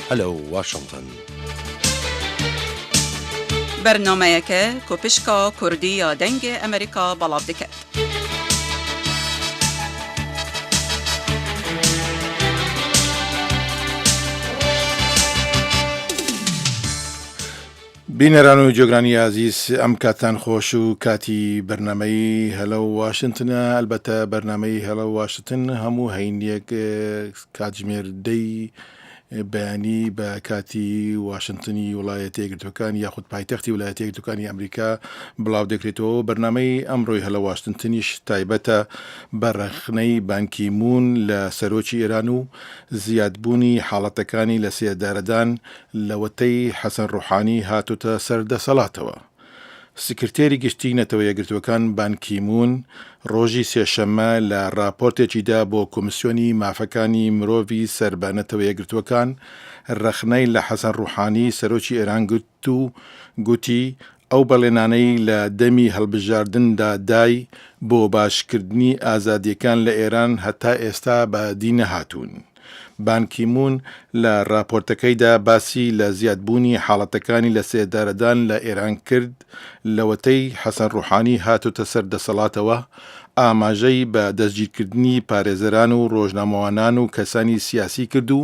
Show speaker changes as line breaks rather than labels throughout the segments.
Hello Washington.
Bernameyeke ku pişka Kurdî ya Dengê Amerîka belav dike.
بینەران و جۆگرانی ئازیز ئەم کاتان خۆش و کاتی بەرنمەی هەلە واشنگتنە ئەلبەتە بەرنمەی هەلە واشنگتن هەموو هەینیەک کاتژمێر دەی بەیانی بە کاتی واشنتنی وڵایەتە یەکگرتووەکان یاخود پایتەختی وڵایەتە یەکگرتووەکانی ئەمریکا بڵاو دەکرێتەوە بەرنمەی ئەمڕۆی هەلە واشنتنیش تایبەتە بە ڕەخنەی بانکی موون لە سەرۆکی ئێران و زیادبوونی حاڵەتەکانی لە سێدارەدان لەوەتەی حەسەن ڕۆحانی هاتۆتە سەر دەسەڵاتەوە. سکرتێری گشتی نەتەوە یەکگرتووەکان بان کی موون ڕۆژی سێشەممە لە ڕاپۆرتێکیدا بۆ کۆمسیۆنی مافەکانی مرۆڤی سەر بە نەتەوە یەکگرتووەکان ڕەخنەی لە حەسەن ڕوحانی سەرۆکی ئێران گرت و گوتی ئەو بەڵێنانەی لە دەمی هەڵبژاردندا دای بۆ باشکردنی ئازادییەکان لە ئێران هەتا ئێستا بە دی نەهاتوون. بان کی مون لە ڕاپۆرتەکەیدا باسی لە زیادبوونی حاڵەتەکانی لەسێدارەدان لە ئێران کرد لەوەتەی حەسەن ڕوحانی هاتۆتە سەر دەسەڵاتەوە، ئاماژەی بە دەستگیرکردنی پارێزەران و ڕۆژنامەوانان و کەسانی سیاسی کرد و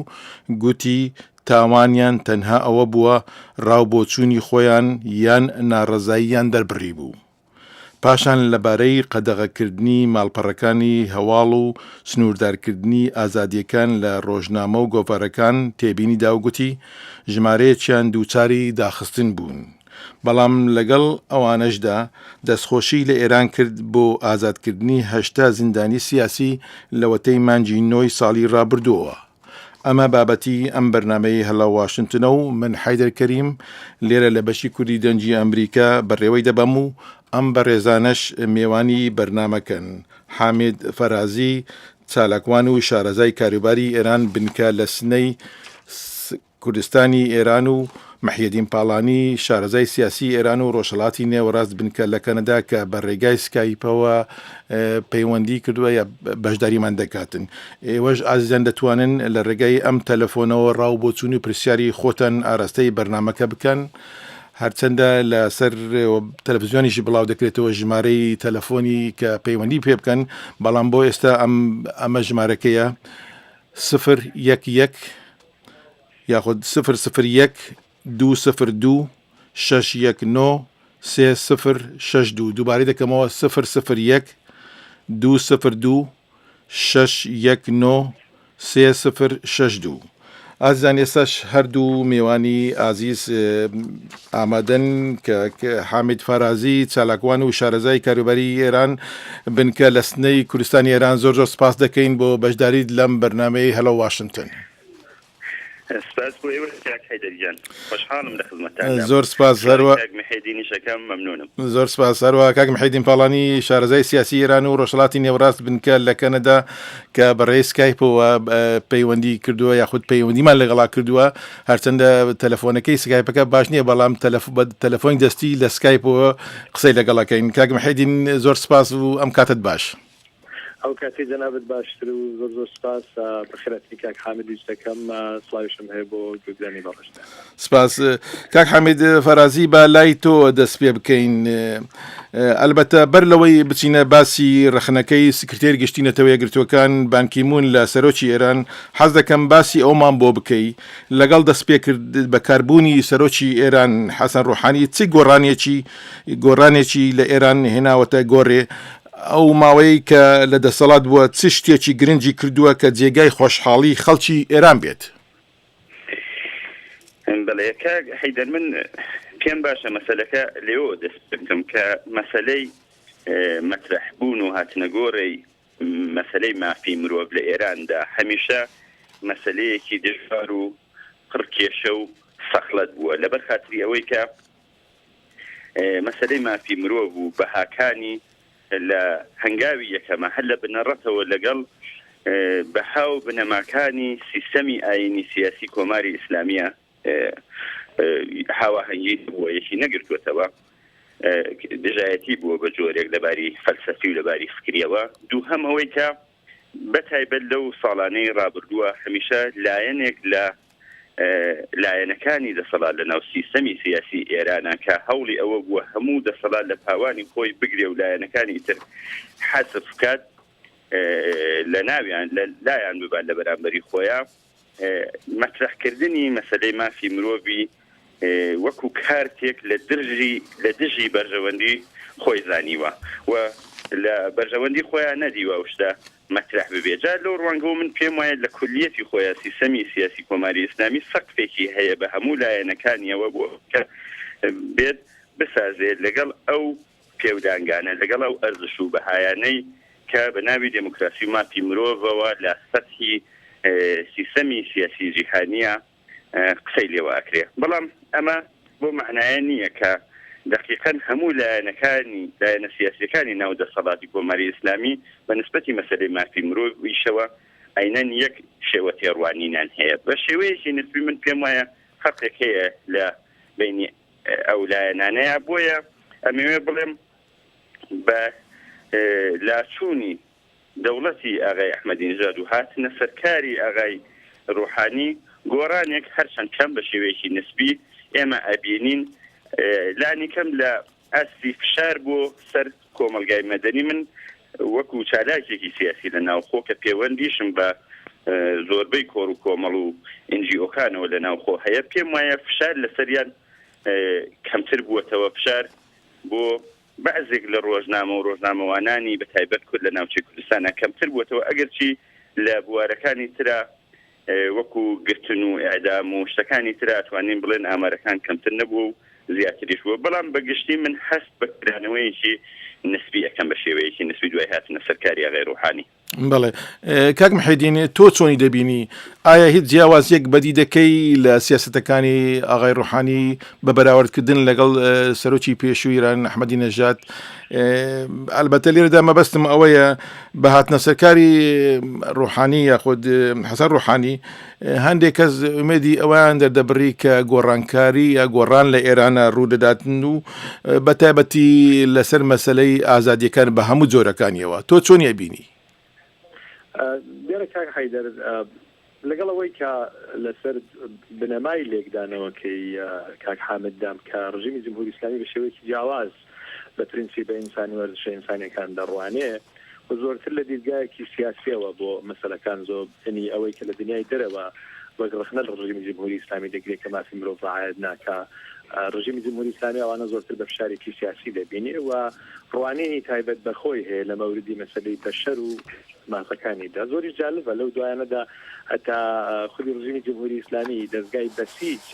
گوتی تاوانیان تەنها ئەوە بووە ڕاو بۆچوونی خۆیان یان ناڕەزاییان دەربڕیبوو. پاشان لەبارەی قەدەغەکردنی ماڵپەڕەکانی هەواڵ و سنووردارکردنی ئازادییەکان لە ڕۆژنامە و گۆڤارەکان تێبینی دا و گوتی، ژمارەیەکیان دووچاری داخستن بوون. بەڵام لەگەڵ ئەوانەشدا دەستخۆشیی لە ئێران کرد بۆ ئازادکردنی 80 زیندانی سیاسی لەوەتەی مانگی نۆی ساڵی ڕابردووەوە. ئەمە بابەتی ئەم بەرنامەی هەلە واشنتنە و من حەیدەر کەریم لێرە لە بەشی کوردی دەنگی ئەمریکا بەڕێوەی دەبەم و ئەم بەڕێزانەش مێوانی بەرنامەکەن حامید فەرازی چالاکوان و شارەزای کاروباری ئێران بنکە لە سنەی کوردستانی ئێران و مەحیەدین پاڵانی شارەزای سیاسی ئێران و ڕۆژهەڵاتی نێوەڕاست بنکە لە کەنەدا کە بە ڕێگای سکایپەوە پەیوەندی کردووە یا بەشداریمان دەکاتن ئێوەش ئازیزان دەتوانن لە ڕێگای ئەم تەلەفۆنەوە ڕاو بۆچوون و پرسیاری خۆتان ئاراستەی بەرنمەکە بکەن هەرچەندە لەسەر تەلەفزیۆنیش بڵاو دەکرێتەوە ژمارەی تەلەفۆنی کە پەیوەندی پێ بکەن بەڵام بۆ ئێستا ئەم ئەمە ژمارەکەیە سفر یەک یەک یاخود سفر سفر یەک دوو سفر دوو شەش یەک نۆ سێ سفر شەش دوو دووبارەی دەکەمەوە سفر سفر یەک دوو سفر دوو شەش یەک نۆ سێ سفر شەش دوو ئازیزان ئێستاش هەردوو میوانی ئازیز ئامادەن کە حامید فارازی چالاکوان و شارەزای کاروباری ئێران بنکە لە سنەی کوردستانی ئێران زۆر زۆر سپاس دەکەین بۆ بەشداریت لەم بەرنمەی هەلۆ واشنتن.
سپاس بۆ ئێوە کاک حەیدەر گیان خۆشحاڵم لە خزمەتتاندام.
زۆر سپاس هەروە
کاک محێدینیش ئەکەم مەمنونم.
زۆر سپاس هەروە کاک محێدین پاڵانی شارەزای سیاسی ئێران و ڕۆژهەڵاتی نێوەڕاست بنکە لە کەنەدا کە بە ڕێی سکایپەوە پەیوەندی کردووە یاخود پەیوەندیمان لەگەڵا کردووە هەرچەندە تەلەفۆنەکەی سکایپەکە باش نییە بەڵام تەلەفۆنی دەستی لە سکایپەوە قسەی لەگەڵەکەین کاک محێدین زۆر سپاس و ئەم کاتت باش.
ئەو کاتەی جەنابت باشتر و زۆر زۆر سپاس بەخێرهاتنی کاک حامیدیش دەکەم سڵاویشم هەیە بۆ گوێگرانی بەڕێزتان.
سپاس کاک حامید فەرازی با لای تۆ دەست پێ بکەین ئەلبەتە بەر لەوەی بچینە باسی ڕەخنەکەی سکرتێر گشتی نەتەوە یەکگرتووەکان بان کی مون لە سەرۆکی ئێران حەز دەکەم باسی ئەومان بۆ بکەی لەگەڵ دەست پێکرد بەکاربوونی سەرۆکی ئێران حەسەن ڕۆحانی چ گۆڕانێکی گۆڕانێکی لە ئێران هێناوەتە گۆڕێ ئەو ماوەیەی کە لە دەسەڵات بووە چ شتێکی گرنگی کردووە کە جێگای خۆشحاڵی خەڵکی ئێران بێت؟
بەڵێ کاک حەیدەر من پێم باشە مەسەلەکە لێوەوە دەست پێ بکەم کە مەسەلەی مەترەح بوون و هاتنەگۆڕێی مەسەلەی مافی مرۆڤ لە ئێراندا هەمیشە مەسەلەیەکی دژوار و پڕ کێشە و سەخڵەت بووە لەبەر خاتری ئەوەی کە مەسەلەی مافی مرۆڤ و بەهاکانی لە هەنگاوی یەکەمە هەر لە بنەڕەتەوە لەگەڵ بەها و بنەماکانی سیستەمی ئایینی سیاسی کۆماری ئیسلامیە هاواهەنگی بووە یەکی نەگرتووەتەوە دژایەتی بووە بە جۆرێک لەباری فەلسەفی و لەباری فکریەوە دووهەم ئەوەی کە بە تایبەت لەو ساڵانەی ڕابردووە هەمیشە لایەنێک لە لایەنەکانی دەسەڵات لە ناو سیستەمی سیاسی ئێرانە کە هەوڵی ئەوە بووە هەموو دەسەڵات لە پاوانی خۆی بگرێ و لایەنەکانی تر حەزف بکات لە ناویان لە لایان ببات لە بەرامبەری خۆیان مەترەحکردنی مەسەلەی مافی مرۆڤی وەکو کارتێک لە درژی لە دژی بەرژەوەندی خۆی زانیوە و لە بەرژەوەندی خۆیان نەدیوە ئەو شتە مەترەح ببێ. جا لەو ڕوانگەوە من پێم وایە لە کولیەتی خۆیا سیستەمی سیاسی کۆماری ئیسلامی سەقفێکی هەیە بە هەموو لایەنەکانیەوە بۆ کە بێت بسازێ لەگەڵ ئەو پێودانگانە، لەگەڵ ئەو ئەرزش و بەهایانەی کە بە ناوی دێموکراسی و مافی مرۆڤەوە لە سەتحی سیستەمی سیاسی جیهانییە قسەی لێوە ئەکرێ. بەڵام ئەمە بەو مەعنایە نییە کە دەقیقەن هەموو لایەنەکانی لایەنە سیاسییەکانی ناو دەسەڵاتی کۆماری ئیسلامی بە نسبەتی مەسەلەی مافی مرۆڤیشەوە عەینەن یەک شێوە تێڕوانینیان هەیە. بە شێوەیەکی نسبی من پێم وایە فەرقێک هەیە لە بەینی ئەو لایەنانەیە، بۆیە ئەمەوێ بڵێم بە لاچوونی دەوڵەتی ئاغای ئەحمەدینژاد و هاتنە سەرکاری ئاغای ڕوحانی گۆڕانێک هەرچەند کەم بە شێوەیەکی نسبی ئێمە ئەبینین لانیکەم لە ئاستی فشار بۆ سەر کۆمەڵگای مەدەنی من وەکو چالاکێکی سیاسی لە ناوخۆ کە پێوەندیشم بە زۆربەی کۆڕ و کۆمەڵ و ئینجیۆکانەوە لە ناوخۆ هەیە پێم وایە فشار لەسەریان کەمتر بووەتەوە فشار بۆ بەعزێک لە ڕۆژنامە و ڕۆژنامەوانانی بە تایبەت کورد لە ناوچەی کوردستانا کەمتر بووەتەوە ئەگەرچی لە بوارەکانی ترا وەکو گرتن و ئیعدام و شتەکانی ترا ئەتوانین بڵێن ئامارەکان کەمتر نەبووە و زیاتریش بووە بەڵام بە گشتی من هەست بە کرانەوەیەکی نسبی ئەکەم بە شێوەیەکی نسبی دوای هاتنە سەر کاری ئاغای ڕوحانی.
بەڵێ کاک محێدین تۆ چۆنی دەبینی ئایا هیچ جیاوازیەک بەدی دەکەی لە سیاستەکانی ئاغای ڕۆحانی بە بەراوردکردن لەگەڵ سەرۆکی پێشوو ئیران ئەحمەدی نەژاد ئەلبەتە لێرەدا مەبەستم ئەوەیە بە هاتنە سەرکاری ڕۆحانی یاخود حەسەن ڕۆحانی هەندێک کەس ئومێدی ئەوەیان دەردەبڕی کە گۆڕانکاری یا گۆڕان لە ئێرانە ڕوودەداتن و بە تایبەتی لەسەر مەسلەی ئازادیەکان بە هەموو جۆرەکانیەوە تۆ چۆنی ئەبینی؟
دیارە کاک حەیدەر لەگەڵ ئەوەی کە لەسەر بنەمای لێکدانەوەکەی کاک حامد دام کە ڕژیمی جمهوری ئیسلامی بە شێوەیەکی جیاواز لە پرنسیپە ئینسانی و ئەرزشە ئینسانیەکان دەڕوانێ و زۆرتر لە دیدگایەکی سیاسیەوە بۆ مەسەلەکان زۆ ینی ئەوەی کە لە دنیای دەرەوە وەک ڕەخنە لە ڕژیمی جمهوری ئیسلامی دەگرێ کە مافی مرۆڤ ڕعایەت ناکا ڕژیمی جمهوری ئیسلامی ئەوانە زۆرتر بە فشارێکی سیاسی دەبینێ و ڕوانینی تایبەت بە خۆی هەیە لە مەوردی مەسەلەی بەشەر و مافەکانیدا. زۆریش جالبە لەو دوایانەدا هەتا خودی ڕژیمی جمهوری ئیسلامی دەزگای بەسیج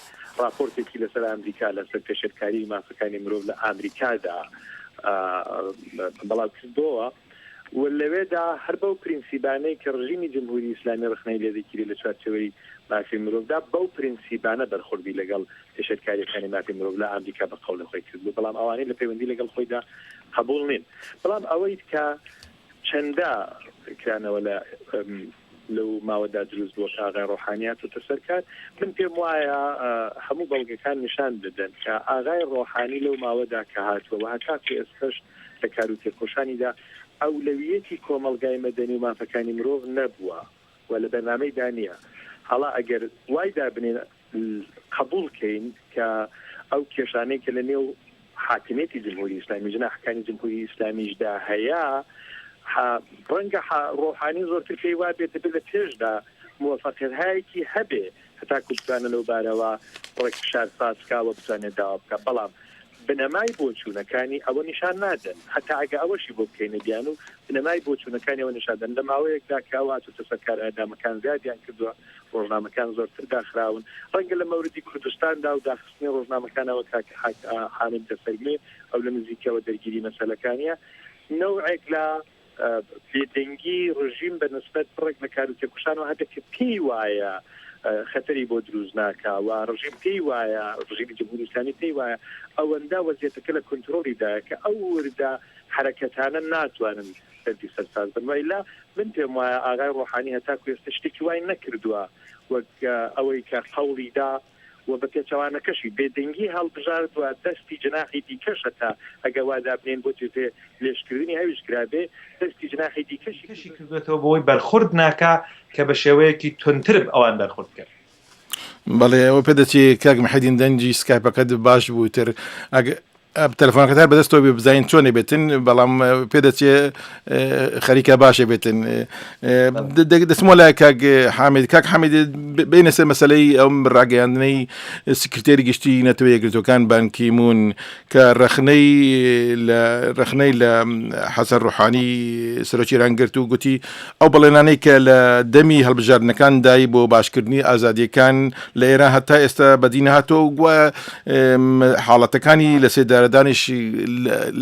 ڕاپۆرتێکی لەسەر ئامریکا لەسەر پێشێلکاریی مافەکانی مرۆڤ لە ئامریکادا بڵاو کردۆوە و لەوێدا هەر بەو پرینسیبانەی کە ڕژیمی جمهوری ئیسلامی ڕەخنەی لێ دەگیرێ لە چوارچێوەی مافی مرۆڤدا بەو پرینسیبانە بەرخوردی لەگەڵ پێشێلکارییەکانی مافی مرۆڤ لە ئامریکا بە قەولی خۆی کردبوو بەڵام ئەوانەی لە پەیوەندی لەگەڵ خۆیدا قەبووڵ نین بەڵام ئەوەی کە چەندە کرانەوە لە لەو ماوەدا دروست بووە کە ئاغای ڕۆحانی هاتۆتە سەر کار، من پێم وایە هەموو بەڵگەکان نیشان دەدەن کە ئاغای ڕۆحانی لەو ماوەدا کە هاتووە و هەتاکو ئێستەش لە کار و تێکۆشانیدا ئەولەوییەتی کۆمەڵگای مەدەنی و مافەکانی مرۆڤ نەبووە و لە بەرنامەیدا نییە. حاڵا ئەگەر وای دابنێین قەبووڵ کەین کە ئەو کێشانەی کە لە نێو حاکمیەتی جمهوری ئیسلامی جناحەکانی جمهوری ئیسلامیشدا هەیە ڕەنگە ڕۆحانی زۆرتر پێی وابێت دەبێت لە پێشدا موفقیەتهایەکی هەبێ هەتاکو بتوانێت لەو بارەوە ڕێک فشار ساز بکا و بتوانێت داوا بکا بەڵام بنەمای بۆچوونەکانی ئەوە نیشان نادەن هەتا ئەگە ئەوەشی بۆ بکەینە بیانوو بنەمای بۆچوونەکانی ئەوە نیشان دەن لە ماوەیەکدا کە ئەو هاتووتە سەر کار ئیعدامەکان زیادیان کردووە ڕۆژنامەکان زۆرتر داخراون ڕەنگە لە مەوردی کوردستاندا و داخستنی ڕۆژنامەکانەوە کاک حامد دەفەرموێ ئەو لە نزیکەوە دەرگیری مەسەلەکانیە نەوعێک لە بێدەنگی ڕژیم بە نسبەت بڕێک لە کار و تێکوشانەوە هەبێت کە پێی وایە خەتەری بۆ دروست ناکا و ڕژیم پێی وایە ڕژیمی جمهوری ئیسلامی پێی وایە ئەوەندە وەزیەتەکە لە کونترۆڵی دایە کە ئەو وردە حەرەکەتانە ناتوانن دەردی سەرساز بن وئیلا من پێم وایە ئاغای ڕۆحانی هەتاکو ئێستا شتێکی وای نەکردووە وەک ئەوەی کە قەوڵی دا و بە پێچەوانەکەشی بێدەنگی هەڵبژارد و دەستی جناحی دیکەش هەتا ئەگەر وا دابنێین بۆ جێ لێژکردنی ئەویش کرابێ دەستی جناحی دیکەشی
کردووەتەوە بەوەی بەرخورد ناکا کە بە شێوەیەکی توندتر ئەوان بەرخورد بکەن.
بەڵێ ئەوە پێدەچێ کاک محەدین دەنگی سکایپەکەت باش بوو تر تەلەفۆنەکەت هەر بەدەستەوە بێ بزانین چۆنێ بێتن بەڵام پێدەچێ خەریکە باشێ بێتن دەچمەوە لای کاک حامید کاک حامید بینە سەر مەسلەی ئەم ڕاگەیاندنەی سکرتێری گشتی نەتەوە یەکگرتووەکان بانکیمون کە ڕەخنەی لە ڕەخنەی لە حەسەن ڕۆحانی سەرۆکی ئێران گرت و گوتی ئەو بەڵێنانەی کە لە دەمی هەڵبژاردنەکان دای بۆ باشکردنی ئازادییەکان لە ئێران هەتا ئێستا بەدی نەهاتووە و گوایە حاڵەتەکانی لە سێدارەدانیش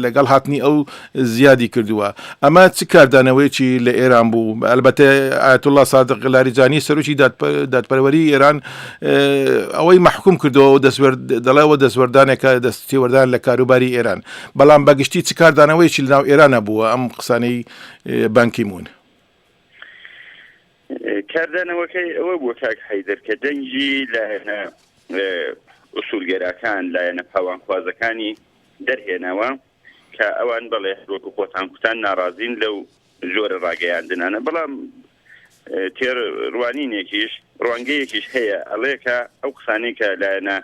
لەگەڵ هاتنی ئەو زیادی کردووە. ئەمە چ کاردانەوەیەکی لە ئێران بوو؟ ئەلبەتە ئایەتوڵڵا سادق لاریجانی سەرۆکی دادپەروەری ئێران ئەوەی مەحکوم کردەوە و دەڵێ ئەوە دەستوەردانێکە دەستێوەردان لە کاروباری ئێران. بەڵام بە گشتی چ کاردانەوەیەکی لەناو ئێرانە بووە ئەم قسانەی بان کی مون؟
کاردانەوەکەی ئەوە بووە کاک حەیدەر کە دەنگی لایەنە ئوسولگەراکان، لایەنە پاوانخوازەکانی دەرهێناوە. کە ئەوان بەڵێ وەکو خۆتان کوتان ناڕازین لەو جۆرە ڕاگەیاندنانە بەڵام تێر ڕوانینێکیش ڕوانگەیەکیش هەیە ئەڵێ کە ئەو قسانەی کە لایەنە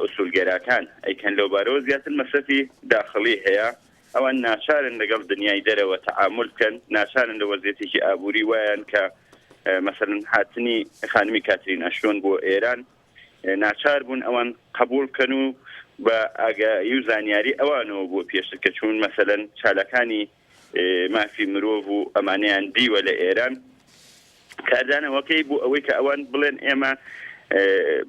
ئوسولگەراکان ئەیکەن لەو بارەوە زیاتر مەسرەفی داخڵی هەیە ئەوان ناچارن لەگەڵ دنیای دەرەوە تەعامول بکەن ناچارن لە وەزیەتێکی ئابووری وایان کە مەسەلەن هاتنی خانمی کاترین ئەشتۆن بۆ ئێران ناچار بوون ئەوان قبوڵ بکەن و بە ئاگایی و زانیاری ئەوانەوە بووە پێشتر کە چوون مەسەلەن چالاکانی مافی مرۆڤ و ئەمانەیان دیوە لە ئێران کاردانەوەکەی بۆ ئەوەی کە ئەوان بڵێن ئێمە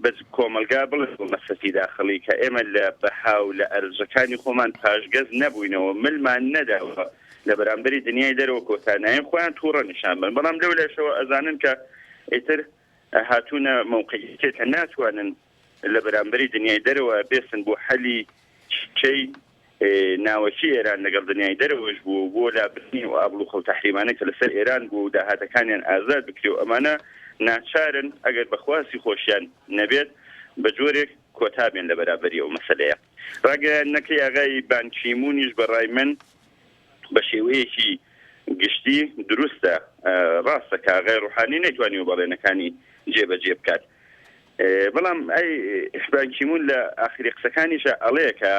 بە کۆمەلگا بڵێن بۆ مەسەفی داخڵی کە ئێمە لە بەها و لە ئەرزەکانی خۆمان پاشگەز نەبووینەوە ملمان نەداوە لە بەرامبەری دنیای دەرەوە کۆتانایە خۆیان تووڕە نیشان بن بەڵام لەو لایشەوە ئەزانن کە ئیتر هاتوونە مەوقعیەتێک کە ناتوانن لە بەرامبەری دنیای دەرەوە بێسن بۆ حەلی کێشەی ناوەکی ئێران لەگەڵ دنیای دەرەوەش بوو و بۆ لابردنی ئەو ئابڵوقە و تەحریمانە کە لەسەر ئێران بوو و داهاتەکانیان ئازاد بکرێ و ئەمانە ناچارن ئەگەر بە خواستی خۆشیان نەبێت بە جۆرێک کۆتا بێن لە بەرابەری ئەو مەسەلەیە. ڕاگەیاندنەکەی ئاغای بان کیمونیش بە ڕای من بە شێوەیەکی گشتی دروستە، ڕاستە کە ئاغای ڕوحانی نەیتوانیوە بەڵێنەکانی جێبەجێ بکات، بەڵام ئەی بان کیمون لە ئاخری قسەکانیشا ئەڵێ کە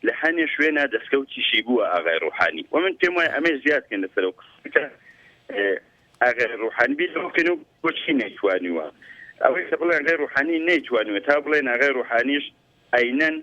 لە هەنێ شوێنا دەسکەوتیشی بووە ئاغای ڕوحانی و من پێم وایە ئەمەش زیاد کەین لەسەر ئەو قسە ئاغای ڕوحانی بیر لەوە بکەین و بۆچی نەیتوانیوە ئەوەی کە بڵێن ئاغای ڕوحانی نەیتوانیوە تا بڵێن ئاغای ڕوحانیش عەینەن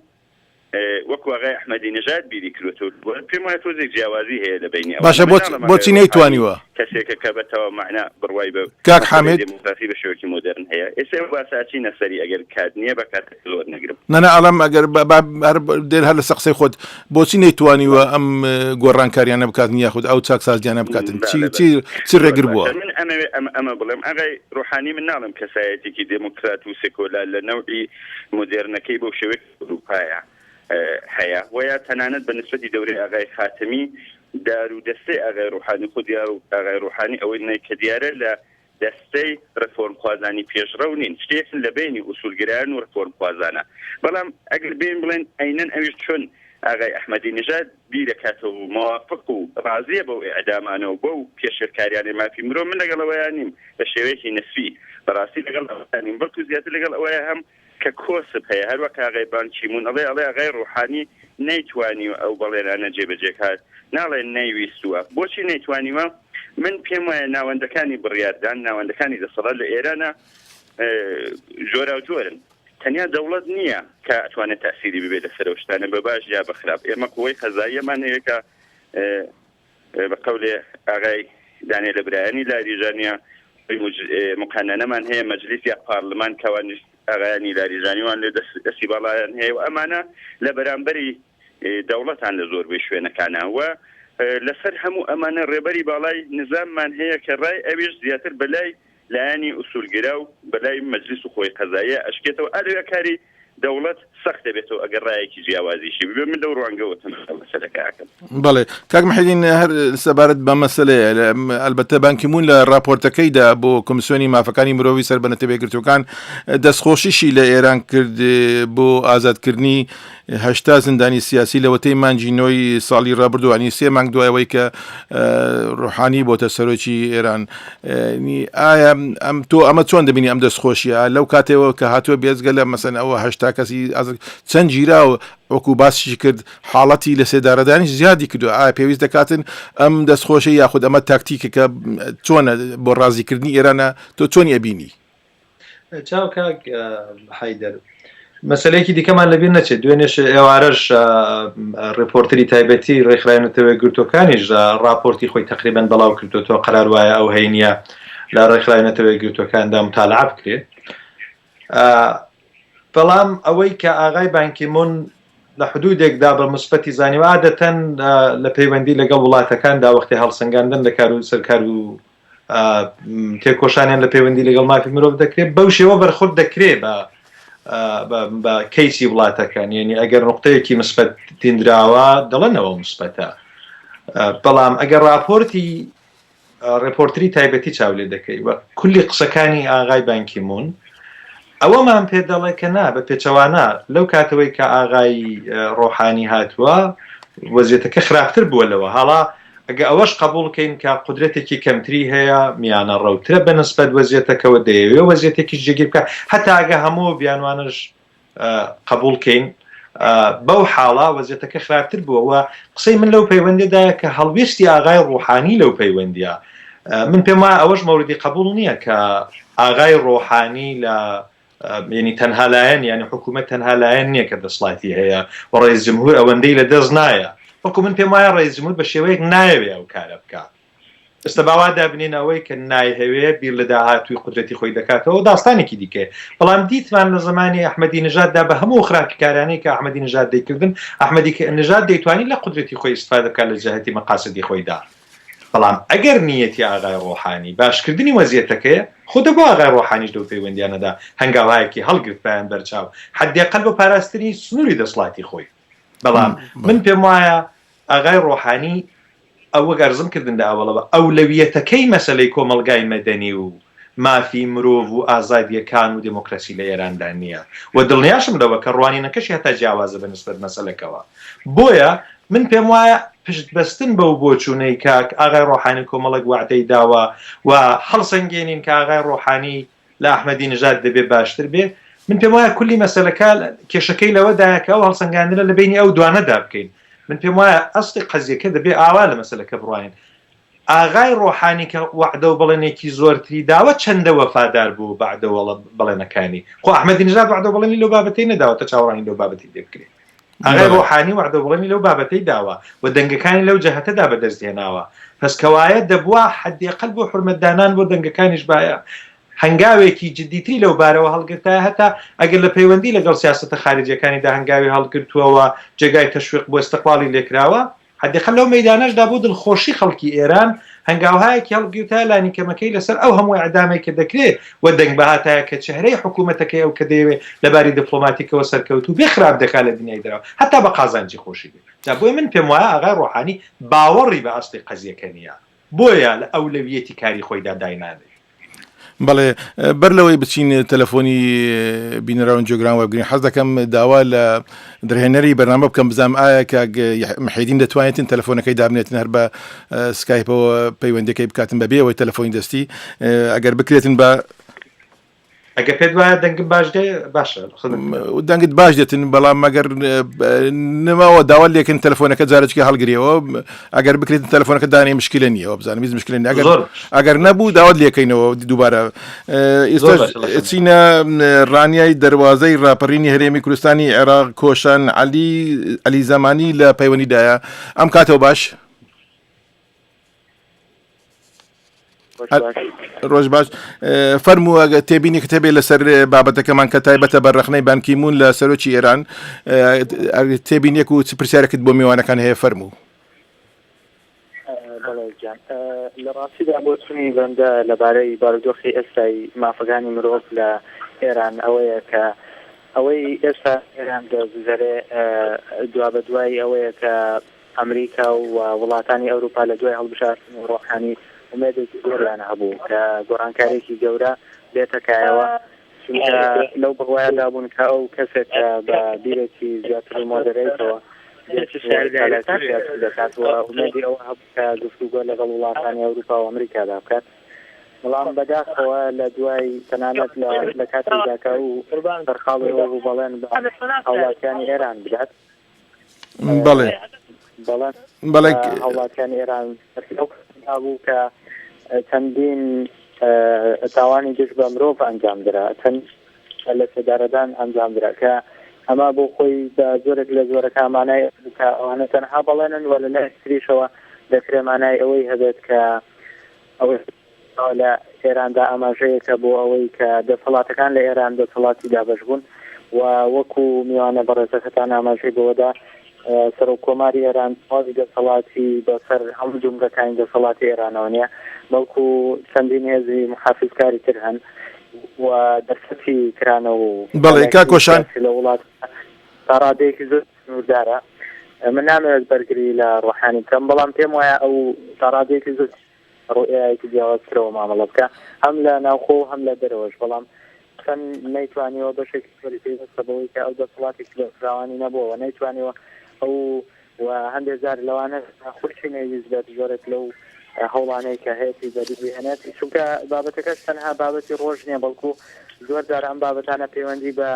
وەکو ئاغای ئەحمەدی نەژاد بیری کردۆتەوە پێم وایە تۆزێک جیاوازی هەیە لە بەینی ئەوان.
باشە
من ناڵێم ئاغای
بۆچی
ڕوحانی
نەیتوانیوە؟
کەسێکە کە بە تەواو مەعنا بڕوای بە
کاک
مەسەلەی
حامد.
دێموکراسی بە شێوەیەکی مۆدێرن هەیە. ئێستا ئەو باسە ئەچینە سەری ئەگەر کات نییە با کاتەکە زۆر نەگرم.
نا نا ئەڵێم ئەگەر با با هەر دێن هەر لەسەر قسەی خۆت بۆچی نەیتوانیوە
بەڵێ.
ئەم گۆڕانکاریانە بکاتن یاخود ئەو چاکسازیانە بکاتن چی
بەڵێ
چی
بەڵێ.
چی
زۆر
ڕێگر بووە؟
باشە من ئەمەوێ ئەمە ئەمە بڵێم ئاغای ڕوحانی من ناڵێم کەسایەتێکی دێموکرات و سێکۆلار لە نەوعی مۆدێرنەکەی بەو شێوەی ئەوروپایە هەیە و یا تەنانەت بە نسبەتی دەورەی ئاغای خاتەمی دار و دەستەی ئاغای ڕوحانی خودی ئاغای ڕوحانی ئەوەی نەی کە دیارە لە دەستەی ڕێفۆرمخوازانی پێشڕەو نین شتێکن لە بەینی ئوسوولگەرایان و ڕێفۆرمخوازانە بەڵام ئەگەر بێین بڵێن عەینەن ئەویش چۆن ئاغای ئەحمەدی نژاد بیرەکاتەوە و مەوافق و ڕازیە بەو ئیعدامانە و بەو پێشێلکاریانەی مافی مرۆڤ، من لەگەڵ ئەوەیا نیم بە شێوەیەکی نسبی، بەڕاستی لەگەڵ ئەوەیا نیم، بەڵکو زیاتر لەگەڵ ئەوەیا هەم کە کۆسپ هەیە، هەروەک ئاغای بان کی مون ئەڵێ، ئەڵێ ئاغای ڕوحانی نەیتوانیوە ئەو بەڵێنانە جێبەجێ کات، ناڵێ نەیویستووە، بۆچی نەیتوانیوە؟ من پێم وایە ناوەندەکانی بڕیاردان، ناوەندەکانی دەسەڵات لە ئێرانا جۆراوجۆرن. تەنیا دەوڵەت نییە کە ئەتوانێت تەئسیری ببێت لەسەر ئەو شتانە بە باش یا بە خراپ. ئێمە قوەی قەزاییەمان هەیە کە بە قەولێ ئاغای دانێلە برایانی لاریجانیە مقەنەنەمان هەیە مەجلیس یا پارلمان کەوانیش ئاغایانی لاریجانی وان لێ دەستی باڵایان هەیە و ئەمانە لە بەرامبەری دەوڵەتان لە زۆربەی شوێنەکانە و لەسەر هەموو ئەمانە ڕێبەری باڵای نزاممان هەیە کە ڕای ئەویش زیاتر بەلای لایەنی ئوسولگرا و بەلای مەجلیس و قوەی قەزاییە ئەشکێتەوە ئا لەوێ کاری دەوڵەت سەخت دەبێتەوە ئەگەر ڕایەکی جیاوازیشی ببێ من لەو ڕوانگەوە تەماشا مەسەلەکە ئەکەم.
بەڵێ کاک محێدین هەر سەبارەت بە مەسەلەیە ئەلبەتە بانکی مون لە راپۆرتەکەیدا بۆ کۆمیسیۆنی مافەکانی مرۆڤی سەر بە نەتەوە یەکگرتووەکان دەستخۆشیشی لە ئێران کرد بۆ ئازادکردنی 80 زیندانی سیاسی لەوەتەی مانگی نۆی ساڵی ڕابردوو ینی سێ مانگ دوای ئەوەی کە ڕۆحانی بۆتە سەرۆکی ئێران ئایا ئەم تۆ ئەمە چۆن دەبینی ئەم دەستخۆشیە لەو کاتێەوە کە هاتووە بێزگە لە مەسەن ئەوە هشتا کەسی چەند گیرا و وەکو باسیشی کرد حاڵەتی لە سێدارەدانیش زیادی کردو ئایا پێویست دەکاتن ئەم دەستخۆشی یاخود ئەمە تاکتیکەکە چۆنە بۆ ڕازیکردنی ئێرانە تۆ چۆنی ئەبینی؟
چاو کاک حەیدەر مەسەلەیەکی دیکەمان لەبیر نەچێت دوێنێش ئێوارەش ڕێپۆرتری تایبەتی ڕێکخراوی نەتەوە یەکگرتووەکانیش ڕاپۆرتی خۆی تقریبا بەڵاو کردوێتەوە قەرار وایە ئەو هەینیە لە ڕێکخراوی نەتەوە یەکگرتووەکاندا متالعە بکرێت بەڵام ئەوەی کە ئاغای بانکیمون لە حدودێکدا بە مثبەتی زانیوە عادەتەن لە پەیوەندی لەگەڵ وڵاتەکاندا وەختی هەڵسەنگاندن لە کار و سەرکار و تێکۆشانیان لە پەیوەندی لەگەڵ مافی مرۆڤ دەکرێت بەو شێوە بەرخورد دەکرێت بە بە کەیسی وڵاتەکان یعنی ئەگەر نقطەیەکی مثبەت دیندراوە دەڵێنەوە مثبەتە بەڵام ئەگەر راپۆرتی ڕێپۆرتری تایبەتی چاو لێ دەکەی و کولی قسەکانی ئاغای بانکی مون ئەوەمان پێ دەڵێ کە نا بە پێچەوانە لەو کاتەوەی کە ئاغای ڕۆحانی هاتووە وەزیەتەکە خراپتر بووە لەوە هەڵا ئەگە ئەوەش قبوڵ کەین کە قودرەتێکی کەمتری هەیە، میانەڕەوترە بە نسبەت وەزیەتەکەوە، دەیەوێ وەزیەتێکیش جێگیر بکا، هەتا ئەگە هەموو بیانوانەش قبوڵ کەین، بەو حاڵە وەزیەتەکە خراپتر بووە و قسەی من لەو پەیوەندیەدایە کە هەڵوێستی ئاغای ڕوحانی لەو پەیوەندیە من پێم وایە ئەوەش مەوردی قبوڵ نییە کە ئاغای ڕۆحانی لە یعنی تەنها لایەن یعنی حکوومەت تەنها لایەن نییە کە دەسڵاتی هەیە و ڕئیس جمهور ئەوەندەی لە دەست نایە بەڵکو من پێم وایە ڕئیس جمهور بە شێوەیەک نایەوێ ئەو کارە بکا ئێستا با وا دابنێین ئەوەی کە نایهەوێ بیر لە داهاتووی قودرەتی خۆی دەکاتەوە داستانێکی دیکەیە بەڵام دیتمان لە زمانی ئەحمەدی نژاددا بە هەموو خراپیکارانەی کە ئەحمەدی نژاد دەیکردن ئەحمەدی نژاد دەیتوانی لە قودرەتی خۆی ئیستفادە بکات لە جەهەتی مەقاسدی خۆیدا بەڵام ئەگەر نیەتی ئاغای ڕۆحانی باشکردنی وەزیەتەکەیە، خۆ دەبوو ئاغای ڕۆحانیش لەو پەیوەندیانەدا هەنگاوهایەکی هەڵگرتبایەن بەرچاو، حەدیەقەل بۆ پاراستنی سنووری دەسڵاتی خۆی. بەڵام من پێم وایە ئاغای ڕۆحانی ئەو وەک ئەرزم کردن لە ئەوەڵەوە ئەولەویەتەکەی مەسەلەی کۆمەڵگای مەدەنی و مافی مرۆڤ و ئازادییەکان و دێمۆکراسی لە ئێراندا نییە و دڵنیاشم لەوە کە ڕوانینەکەشی هەتا جیاوازە بە نسبەت مەسەلەکەوە. بۆیە من پێم وایە پشت بەستن بەو بۆچوونەی کە ئاغای ڕۆحانی کۆمەڵێک وەعدەی داوە و هەڵسەنگێنین کە ئاغای ڕۆحانی لە ئەحمەدی نژاد دەبێ باشتر بێ، من پێم وایە کولی مەسەلەکە کێشەکەی لەوەدایە کە ئەو هەڵسەنگاندنە لە بەینی ئەو دوانەدا بکەین. من پێم وایە ئەسڵی قەزیەکە دەبێ ئاوا لە مەسەلەکە بڕوانین. ئاغای ڕۆحانی کە وەعدە و بەڵێنێکی زۆرتری داوە چەندە وەفادار بوو بە عدە و بەڵێنەکانی؟ خۆ ئەحمەدی نژاد وەعدە و بەڵێنی لەو بابەتەی نەداوە تا چاوەڕوانی لەو بابەتەی لێ بکرێ. ئاغای ڕۆحانی وەعدە و بەڵێنی لەو بابەتەی داوە و دەنگەکانی لەو جەهەتەدا بەدەست هێناوە. پەس کەوایە دەبوا حەدیەقەل بۆ حورمەتدانان بۆ دەنگەکانیش بایە هەنگاوێکی جدیتری لەو بارەوە هەڵگرتایە هەتا ئەگەر لە پەیوەندی لەگەڵ سیاسەتە خارجیەکانیدا هەنگاوی هەڵگرتووە و جێگای تەشویق بۆ ئیستقباڵی لێکراوە. حداقل لەو مەیدانەشدا بۆ دڵخۆشی خەڵکی ئێران هەنگاوهایەکی هەڵبگرتایە لانیکەمەکەی لەسەر ئەو هەموو ئیعدامەی کە دەکرێ و دەنگ بهاتایە کە چهرەی حکوومەتەکەی ئەو کە دەیەوێ لە باری دیپڵۆماتیکەوە سەرکەوتوو بێ خراپ دەکا لە دنیای دەرەوە هەتا بە قازانجی خۆشی بێ جا بۆیە من پێم وایە ئاغای ڕۆحانی باوەڕی بە ئەسڵی قەزیەکە نییە بۆیە لە ئەولەویەتی کاری خۆیدا داینانێ.
بەڵێ بەر لەوەی بچین تەلەفۆنی بینەراون جۆگران وەبگرین حەز دەکەم داوا لە درهێنەری بەرنامە بکەم بزانم ئایا کاک محێدین دەتوانێتن تەلەفۆنەکەی دابنێتن هەر بە سکایپەوە پەیوەندەکەی بکاتن بەبێ ئەوەی تەلەفۆنی دەستی ئەگەر بکرێتن بە
ئەگەر پێت وایە دەنگم باش دێ باشە
دەنگت باش دێتن بەڵام مەگەر نماوە داوا لێکن تەلەفۆنەکە جارێکی هەڵگرەوە ئەگەر بکرێت تەلەفۆنەکە دانێ مشکلە نییە بزانم هیچ مشکلە نییە ئەگەر ئەگەر نەبوو داوات لێکەینەوە دووبارە ئێستا چینە ڕانیای دەواازەی راپەڕینی هەرێمی کوردستانی عێراق کۆشان علی علی زمانی لە پەیوەندیدایە ئەم کاتەوە باش ڕۆژ باش فەرموو ئەگە تێبینێکت هەبێ لەسەر بابەتەکەمان کە تایبەتە بە ڕەخنەی بانکیمون لە سەرۆکی ئێران تێبینێک و چ پرسیارێکت بۆ میوانەکان هەیە فەرموو.
بەڵێ گیان لە ڕاستیدا بۆچوونی بەندە لەبارەی بارودۆخی ئێستای مافەکانی مرۆڤ لە ئێران ئەوەیە کە. ئەوەی ئێستا ئێران دەگوزەرێ دوابەدوای ئەوەیە کە ئەمریکا و وڵاتانی ئەوروپا لە دوای هەڵبژاردنی ڕۆحانی ئومێدێکی زۆریان هەبوو کە گۆڕانکارییەکی گەورە بێتە کایەوە، چونکە لەو بڕوایەدا بوون کە ئەو کەسێکە بە بیرێکی زیاتر و مۆدەرەیتەوە دێت و چالاکی سیاسی دەکات و ئومێدی ئەوە هەبوو کە گفتوگۆ لەگەڵ وڵاتانی ئەوروپا و ئەمریکادا بکات. بەڵام بەداخەوە لە دوای تەنانەت لە لە کاتێکدا کە ئەو سەرقاڵی ئەوە بوو بەڵێن بە هاوڵاتیانی ئێران بدات،
بەڵێ
بەڵێن
بەڵێ
بە هاوڵاتیانی ئێران لەو کاتەدا بوو کە چەندین تاوانی دژ بە مرۆڤ ئەنجام درا، چەند لە سێدارەدان ئەنجام درا کە ئەمە بۆ خۆی بە جۆرێک لە جۆرەکان مانای ئەوە بوو کە ئەوانە تەنها بەڵێنن و لە لایەکی تریشەوە دەکرێ مانای ئەوەی هەبێت کە ئەوەی لە ئێراندا ئاماژەیەکە بۆ ئەوەی کە دەسەڵاتەکان لە ئێران دەسەڵاتی دابەش بوون و وەکو میوانە بەڕێزەکەتان ئاماژەی بەوەدا سەرۆک کۆماری ئێران تەواوی دەسەڵاتی بەسەر هەموو جومگەکانی دەسەڵاتی ئێرانەوە نییە بەڵکو چەندین هێزی محافزکاری تر هەن و دەرفەتی کرانەوە و
بەڵێ کاک کۆشان
لە وڵات تا ڕادەیەکی زۆر سنووردارە. من نامەوێت بەرگری لە ڕۆحانی بکەم، بەڵام پێم وایە ئەو تا ڕادەیەکی زۆر ڕوئیایەکی جیاوازترەوە مامەڵە بکا، هەم لە ناوخۆ و هەم لە دەرەوەش، بەڵام چەند نەیتوانیوە بەشێکی زۆری پەیوەستە بەوەی کە ئەو دەسەڵاتێکی بەرفراوانی نەبووە و نەیتوانیوە ئەو و هەندێ جار لەوانەش خۆیشی نەیویست بێت جۆرێک لەو هەوڵانەی کە هەیەتی بەدی بهێنێت، چونکە بابەتەکەش تەنها بابەتی ڕۆژ نییە، بەڵکو زۆر جار ئەم بابەتانە پەیوەندی بە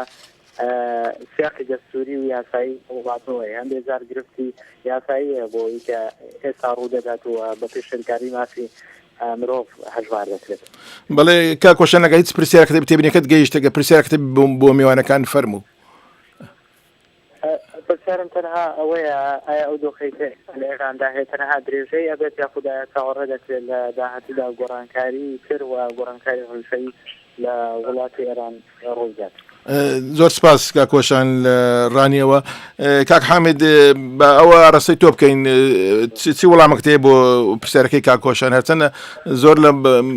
سیاقی دەستووری و یاسایی وڵاتەوە هەیە، هەندێک جار گرفتی یاسایی هەیە بۆ ئەوەی کە ئێستا ڕوودەدات و بە پێشێلکاری مافی مرۆڤ هەژمار دەکرێت.
بەڵێ کاک کۆشان ئەگەر هیچ پرسیارێکت هەبێت تێبینیەکەت گەیشت ئەگەر پرسیارێکت هەبێت بۆ میوانەکان فەرموو.
پرسیارم تەنها ئەوەیە ئایا ئەو دۆخەی کە ئێستا لە ئێراندا هەیە تەنها درێژەی ئەبێت یاخود ئایا چاوەڕێ دەکرێت لە داهاتوودا گۆڕانکاری تر و گۆڕانکاری ڕیشەیی لە وڵاتی ئێران ڕوویدات؟
زۆر سپاس کاک کۆشان لە ڕانیەوە کاک حامد بە ئەوە ڕستەی تۆ بکەین چی وەڵامەکت هەیە بۆ پرسیارەکەی کاک کۆشان هەرچەندە زۆر لە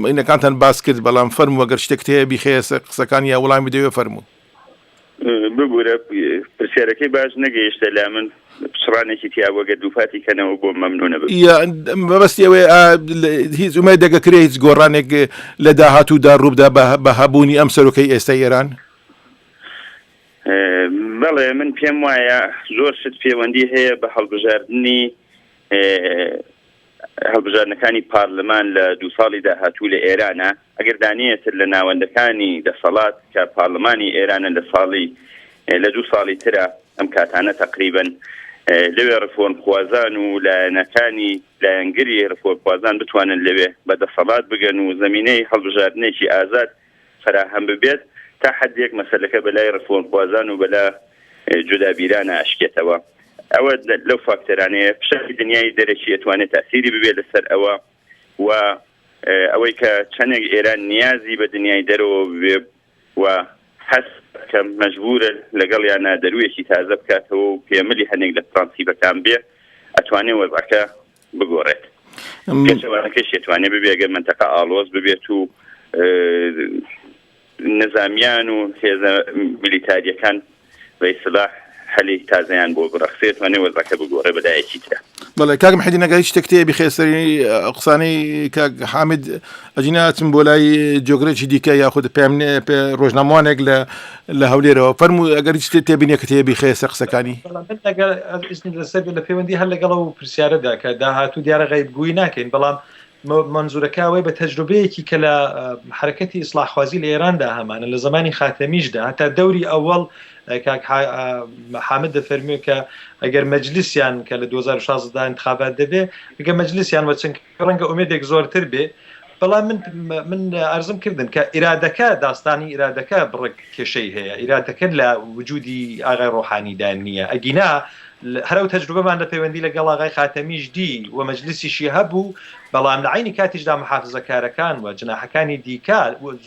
ئینەکانتان باس کرد بەڵام فەرموو ئەگەر شتێکت هەیە بیخەیە سەر قسەکان یا وەڵامی بدەوێ فەرموو.
ببورە پرسیارەکەی باش نەگەیشتە لا من پچڕانێکی تیا بوو گەر دووپاتی کەنەوە بۆم مەمنونە بم.
یا مەبەستی ئەوەیە ئا هیچ ئومێدێک ئەکرێ هیچ گۆڕانێک لە داهاتوودا ڕووبدا بە بە هەبوونی ئەم سەرۆکەی ئێستای ئێران؟
بەڵێ من پێم وایە زۆر شت پێوەندی هەیە بە هەڵبژاردنی هەڵبژاردنەکانی پارلمان لە دوو ساڵی داهاتوو لە ئێرانە، ئەگەر دانەیەتر لە ناوەندەکانی دەسەڵات کە پارلمانی ئێرانە لە ساڵی لە دوو ساڵی ترا ئەم کاتانە تەقریبەن لەوێ ڕفۆرمخوازان و لایەنەکانی لایەنگری ڕفۆرمخوازان بتوانن لەوێ بە دەسەڵات بگەن و زەمینەی هەڵبژاردنێکی ئازاد فەراهەم ببێت تا حەدێک مەسەلەکە بەلای ڕفۆرمخوازان و بەلا جودابیرانە ئەشکێتەوە. ئەوە لەو فاکتەرانەیە. فشاری دنیای دەرەکی ئەتوانێت تاسیری ببێت لەسەر ئەوە و ئەوەی کە چەندێک ئێران نیازی بە دنیای دەرەوە ببێ و هەست کە مەجبورە لەگەڵیانە دەرویەکی تازە بکاتەوە و پێملی هەنێک لە پرەنسیپەکان بێ ئەتوانێ وەزعەکە بگۆڕێت. پێچەوانەکەشی ئەتوانێ ببێ گەر مەنتەقە ئاڵۆز ببێت و نزامیان و هێزە میلیتاریەکان بە ئیستلاح هەلی تازەیان بۆ بڕەخسێ توانێ وەزعەکە بگۆڕێ بە لایەکی ترا.
بەڵێ کاک محێدین ئەگەر هیچ شتێکت هەیە بیخەیە سەری قسانەی کاک حامد ئەجینا ئەچم بۆ لای جۆگرێکی دیکە یاخود پێم ڕۆژنامەوانێک لە لە هەولێرەوە فەرموو ئەگەر هیچ شتێک تێبینیەکت هەیە بیخەیە سەر قسەکانی.
بەڵام من ئەگەر ئیزنت لەسەر بێت لە پەیوەندی هەر لەگەڵ ئەو پرسیارەدا کە داهاتوو دیارە غەیبگوویی ناکەین بەڵام مەنزوورەکە ئەوەیە بە تەجروبەیەکی کە لە حەرەکەتی ئیسڵاحخوازی لە ئێراندا هەمانە لە زەمانی خاتەمیشدا هەتا دەوری ئەوەڵ کاک حامد دەفەرموێ کە ئەگەر مەجلیسیان کە لە 2016 دا انتخابات دەبێ ئەگەر مەجلیسیان وە چنگ ڕەنگە ئومێدێک زۆرتر بێ بەڵام من من ئەرزم کردن کە ئیرادەکە داستانی ئیرادەکە بڕێک کێشەی هەیە ئیرادەکە لە وجودی ئاغای ڕۆحانیدا نییە ئەگینا هەر ئەو تەجروبەمان لە پەیوەندی لەگەڵ ئاغای خاتەمیش دی و مەجلیسیشی هەبوو، بەڵام لە عەینی کاتیشدا موحافزەکارەکان و جناحەکانی دیکە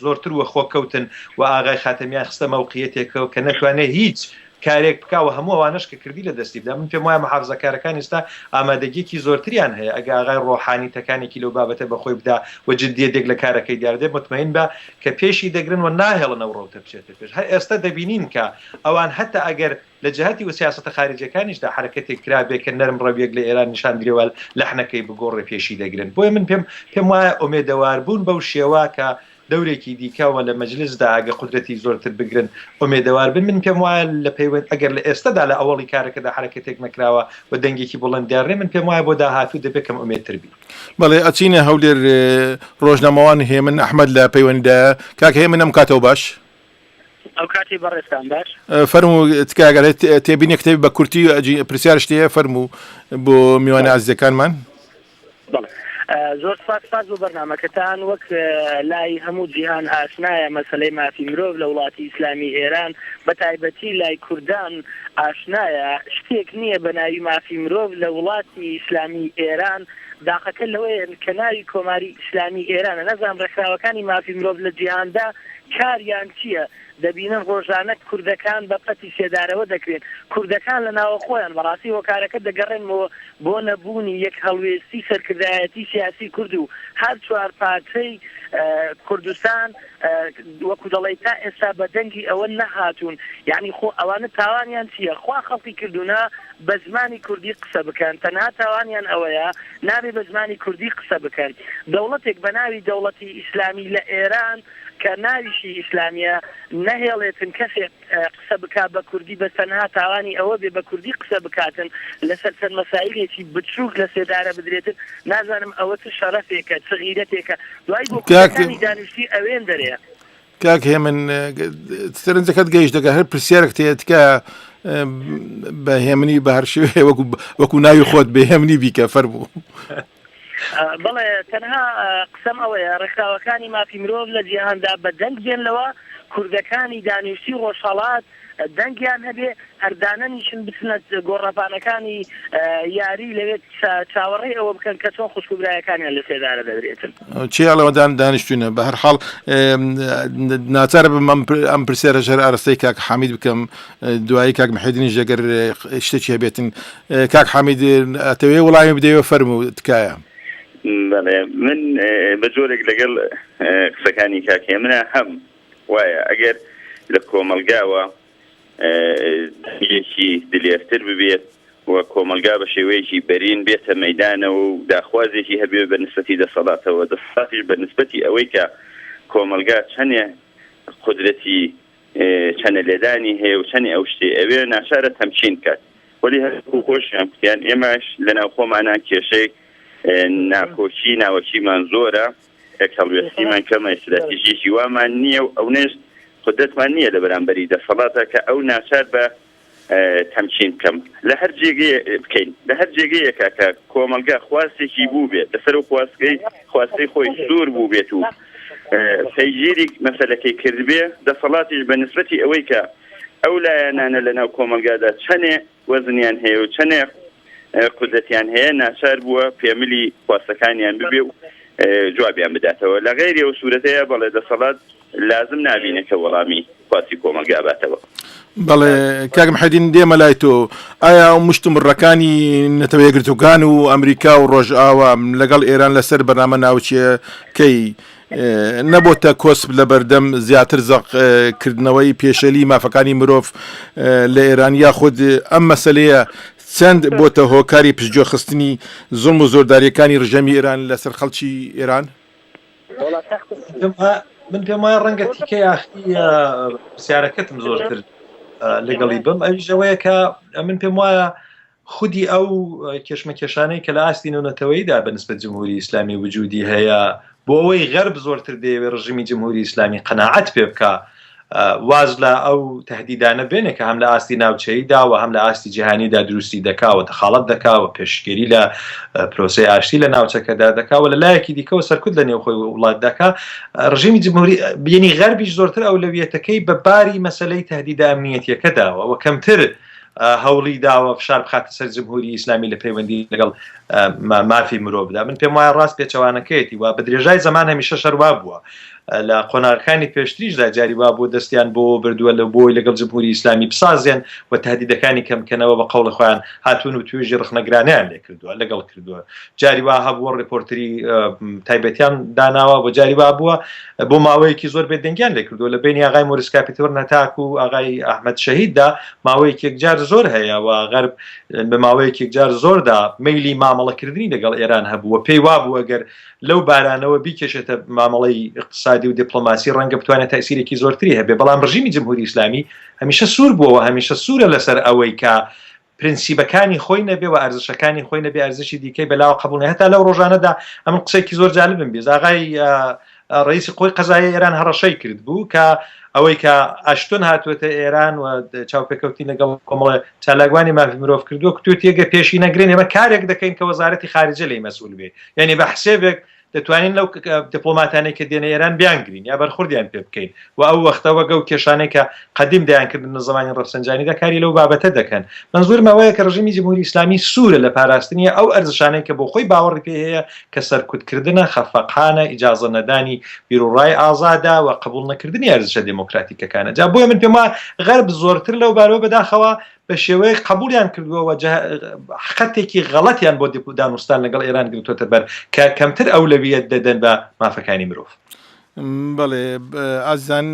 زۆرتر وەخۆ کەوتن و ئاغای خاتەمیان خستە مەوقیەتێکەوە کە نەتوانێ هیچ. کارێک بکا و هەموو ئەوانەش کە کردی لە دەستی بدا. من پێم وایە موحافزەکارەکان ئێستا ئامادەگییەکی زۆرتریان هەیە ئەگە ئاغای ڕۆحانی تەکانێکی لەو بابەتە بە خۆی بدا و جدییەتێک لە کارەکەی دیار دێ موتمەین بە کە پێشی دەگرن و ناهێڵن ئەو ڕەوتە بچێتە پێش. هەر ئێستا دەبینین کە ئەوان هەتا ئەگەر لە جەهەتی و سیاسەتە خارجیەکانیشدا حەرەکەتێک کرابێ کە نەرم ڕەویەک لە ئێران نیشان درێ و لەحنەکەی بگۆڕێ پێشی دەگرن. بۆیە من پێم پێم وایە ئومێدەوار بوون بەو شێوە کە دەورێکی دیکە و لە مەجلسدا ئەگە قودرەتی زۆرتر بگرن ئومێدەوار بن من پێم وایە لە پەیوەند ئەگەر لە ئێستەدا لە ئەوەڵی کارەکەدا حەرەکەتێک نەکراوە و دەنگێکی بوڵند دیار نێ من پێم وایە بۆ داهاتوو دەبێ کەم ئومێدتر بین.
بەڵێ ئەچینە هەولێر ڕۆژنامەوان هێمن ئەحمەد لە پەیوەندیدایە کاک هێمن ئەم کاتەو باش.
ئەو کاتی بەڕێزتان باش.
فەرموو تکایە گەر تێبینێکت هەبێ بە کورتی پرسیارشت هەیە فەرموو بۆ میوانە ئازیزەکانمان.
بەڵێ زۆر سپاس سپاس بۆ بەرنامەکەتان وەک لای هەموو جیهان ئاشنایە مەسەلەی مافی مرۆڤ لە وڵاتی ئیسلامی ئێران بە تایبەتی لای کوردان ئاشنایە شتێک نییە بە ناوی مافی مرۆڤ لە وڵاتی ئیسلامی ئێران داقەکە لەوەیە کە ناوی کۆماری ئیسلامی ئێرانە نازانم ڕێکخراوەکانی مافی مرۆڤ لە جیهاندا کاریان چییە دەبینن ڕۆژانە کوردەکان بە پەتی سێدارەوە دەکرێن، کوردەکان لە ناوەخۆیان، بەڕاستی هۆکارەکە دەگەڕێنمەوە بۆ نەبوونی یەک هەڵوێستی سەرکردایەتی سیاسی کورد و هەر چوارپارچەی کوردستان وەکو دەڵێی تا ئێستا بە دەنگی ئەوە نەهاتوون، یانی خۆ ئەوانە تاوانیان چییە؟ خوا خەڵقی کردوونە بە زمانی کوردی قسە بکەن، تەنها تاوانیان ئەوەیە نابێ بە زمانی کوردی قسە بکەن، دەوڵەتێک بە ناوی دەوڵەتی ئیسلامی لە ئێران کە ناویشی ئیسلامیە نەهێڵێتن کەسێک قسە بکا بە کوردی بەس تەنها تاوانی ئەوە بێ بە کوردی قسە بکاتن لەسەر چەند مەسایلێکی بچوک لە سێدارە بدرێتن نازانم ئەوە چ شەرەفێکە چ غیرەتێکە دوای بۆ
کاک
کوردەکانی دانیشتوی ئەوێن دەرێ.
کاک هێمن سەرنجەکەت گەیشت دەگەر هەر پرسیارێک تێ تکایە بە هێمنی بە هەر شێوەیە وەکو وەکو ناوی خۆت بە هێمنی بیکە فەرموو.
بەڵێ تەنها قسەم ئەوەیە ڕێکخراوەکانی مافی مرۆڤ لە جیهاندا بە دەنگ بێن لەوە کوردەکانی دانیشتوی ڕۆژهەڵات دەنگیان هەبێ هەر دانەنیشن بچنە گۆڕەپانەکانی یاری لەوێ چاوەڕێی ئەوە بکەن کە چۆن خوشک و برایەکانیان لە سێدارە دەدرێتن.
چێ ئەڵێ دان دانیشتوینە بە هەر حاڵ ناچارە بم ئەم پرسیارەش هەر ئارەستەی کاک حامید بکەم دوایی کاک محێدینیش ئەگەر شتێکی هەبێتن کاک حامید ئەتەوێ وڵامی بدەیەوە فەرموو تکایە.
بەڵێ من بە جۆرێک لەگەڵ قسەکانی کاک هێمنە هەم وایە ئەگەر لە کۆمەڵگاوە دەنگێکی دلێرتر ببێت و کۆمەڵگا بە شێوەیەکی بەرین بێتە مەیدانەوە و داخوازێکی هەبێ بە نسبەتی دەسەڵاتەوە دەسەڵاتیش بە نسبەتی ئەوەی کە کۆمەڵگا چەنێ قودرەتی چەنە لێدانی هەیە و چەنێ ئەو شتەی ئەوێ ناچارە تەمکین بکات وەلی هەر وەکو خۆشیان کوتیان ئێمەش لە ناوخۆمانا کێشەی ناکۆکی ناوەکیمان زۆرە یەک هەڵوێستیمان کەمە ئیستراتیژیەکی وامان نییە و ئەونەش قودرەتمان نییە لە بەرامبەری دەسەڵاتە کە ئەو ناچار بە تەمکین بکەم لە هەر جێگەیە بکەین لە هەر جێگەیەکە کە کۆمەڵگا خواستێکی بوو بێت لەسەر و خواستگەی خواستەی خۆی سوور بوو بێت و پەیگیری مەسەلەکەی کردبێ دەسەڵاتیش بە نسبەتی ئەوەی کە ئەو لایەنانە لە ناو کۆمەڵگادا چەنێ وەزنیان هەیە و چەنێ قودرەتیان هەیە ناچار بووە پێملی خواستەکانیان ببێ و جوابیان بداتەوە لە غەیری ئەو سوورەتەیە بەڵێ دەسەڵات لازم نابینێ کە وەڵامی خواستی کۆمەڵگا باتەوە.
بەڵێ کاک محێدین دێمە لای تۆ ئایا ئەو مشتومڕەکانی نەتەوە یەکگرتووەکان و ئەمریکا و ڕۆژئاوا لەگەڵ ئێران لەسەر بەرنامە ناوچەکەی نەبۆتە کۆسپ لە بەردەم زیاتر زەق کردنەوەی پێشێلی مافەکانی مرۆڤ لە ئێران یاخود ئەم مەسەلەیە چەند بۆتە هۆکاری پشتگوێخستنی زوڵم و زۆردارییەکانی ڕژێمی ئێران لەسەر خەڵکی ئێران؟
من پێم وایە ڕەنگە تیکەی ئاخری پرسیارەکەتم زۆرتر لەگەڵی بم ئەویش ئەوەیە کە من پێم وایە خودی ئەو کێشمەکێشانەی کە لە ئاستی نێونەتەوەییدا بە نسبەت جمهوری ئیسلامی وجودی هەیە بۆ ئەوەی غەرب زۆرتر دەیەوێت ڕژیمی جمهوری ئیسلامی قەناعەت پێ بکا واز لە ئەو تەهدیدانە بێنێ کە هەم لە ئاستی ناوچەییدا و هەم لە ئاستی جیهانیدا دروستی دەکا و دەخاڵەت دەکا و پێشگیری لە پرۆسەی ئاشتی لە ناوچەکەدا دەکا و لە لایەکی دیکەوە سەرکوت لە نێوخۆی وڵات دەکا ڕژیمی جمهوری یعنی غەربیش زۆرتر ئەولەویەتەکەی بە باری مەسەلەی تەهدیدە ئەمنیەتیەکە داوە و کەمتر هەوڵی داوە فشار بخاتە سەر جمهوری ئیسلامی لە پەیوەندی لەگەڵ مافی مرۆڤدا من پێم وایە ڕاست پێچەوانەکەیەتی و بە درێژای زەمان هەمیشە شەروا بووە. لە قۆناغەکانی پێشتریشدا جاری وا بووە دەستیان بۆوە بردووە لە بۆی لەگەڵ جمهوری ئیسلامی بسازێن و تەهدیدەکانی کەم کەنەوە بە قەوڵی خۆیان هاتوون و توێژی ڕەخنەگرانەیان لێ کردووە لەگەڵ کردووە جاری وا هەبووە ڕێپۆرتری تایبەتیان داناوە بۆ جاری وا بووە بۆ ماوەیەکی زۆر بێدەنگیان لێ کردووە لە بینی ئاغای مۆریس کاپیتۆر هەتاکو ئاغای ئەحمەد شەهیددا ماوەیەکی یەکجار زۆر هەیە و غەرب بە ماوەیەکی یەکجار زۆردا مەیلی مامەڵەکردنی لەگەڵ ئێران هەبوو و پێی وابوو ئەگەر لەو بارانەوە بیکێشێتە مامەڵەی ئیقتسادی و دیپڵۆماسی ڕەنگە بتوانێت تەئسیرێکی زۆرتری هەبێ بەڵام ڕژیمی جمهوری ئیسلامی هەمیشە سوور بووە و هەمیشە سوورە لەسەر ئەوەی کە پرنسیبەکانی خۆی نەبێ و ئەرزشەکانی خۆی نەبێ ئەرزشی دیکەی بەلاوە قبوڵ نە هەتا لەو ڕۆژانەدا ئەمن قسەیەکی زۆر جالبم بیست ئاغای ڕئیسی قوەی قەزاییە ئێران هەڕەشەی کرد بوو کە ئەوەی کە ئاشتۆن هاتووەتە ئێران و چاوپێکەوتنی لەگەڵ کۆمەڵە چالاکوانی مافی مرۆڤ کردووە کوتوتی ئەگەر پێشی نەگرن ئێمە کارێک دەکەین کە وەزارەتی خارجە لێی مەسئول بێ یعنی بە حسێبێک دەتوانین لەو دیپلۆماتانەی کە دێنە ئێران بیانگرین یا بەرخوردیان پێ بکەین و ئەو وەختە وەک ئەو کێشانەی کە قەدیم دەیانکردن لە زەمانی ڕەفسەنجانیدا کاری لەو بابەتە دەکەن. مەنزوورم ئەوەیە کە ڕژیمی جمهوری ئیسلامی سوورە لە پاراستنی ئەو ئەرزشانەی کە بۆ خۆی باوەڕی پێی هەیە کە سەرکوتکردنە، خەفەقانە، ئیجازە نەدانی بیروڕای ئازادە و قبووڵ نەکردنی ئەرزشە دێمۆکراتیکەکانە. جا بۆیە من پێم وایە غەرب زۆرتر لەو بارەوە بەداخەوە بە شێوەیەک قبووڵیان کردووە و خەتێکی غەڵەتیان بۆ دانوستان لەگەڵ ئێران گرتووەتە بەر کە کەمتر ئەولەویەت دەدەن بە مافەکانی مرۆڤ.
بەڵێ ئازیزان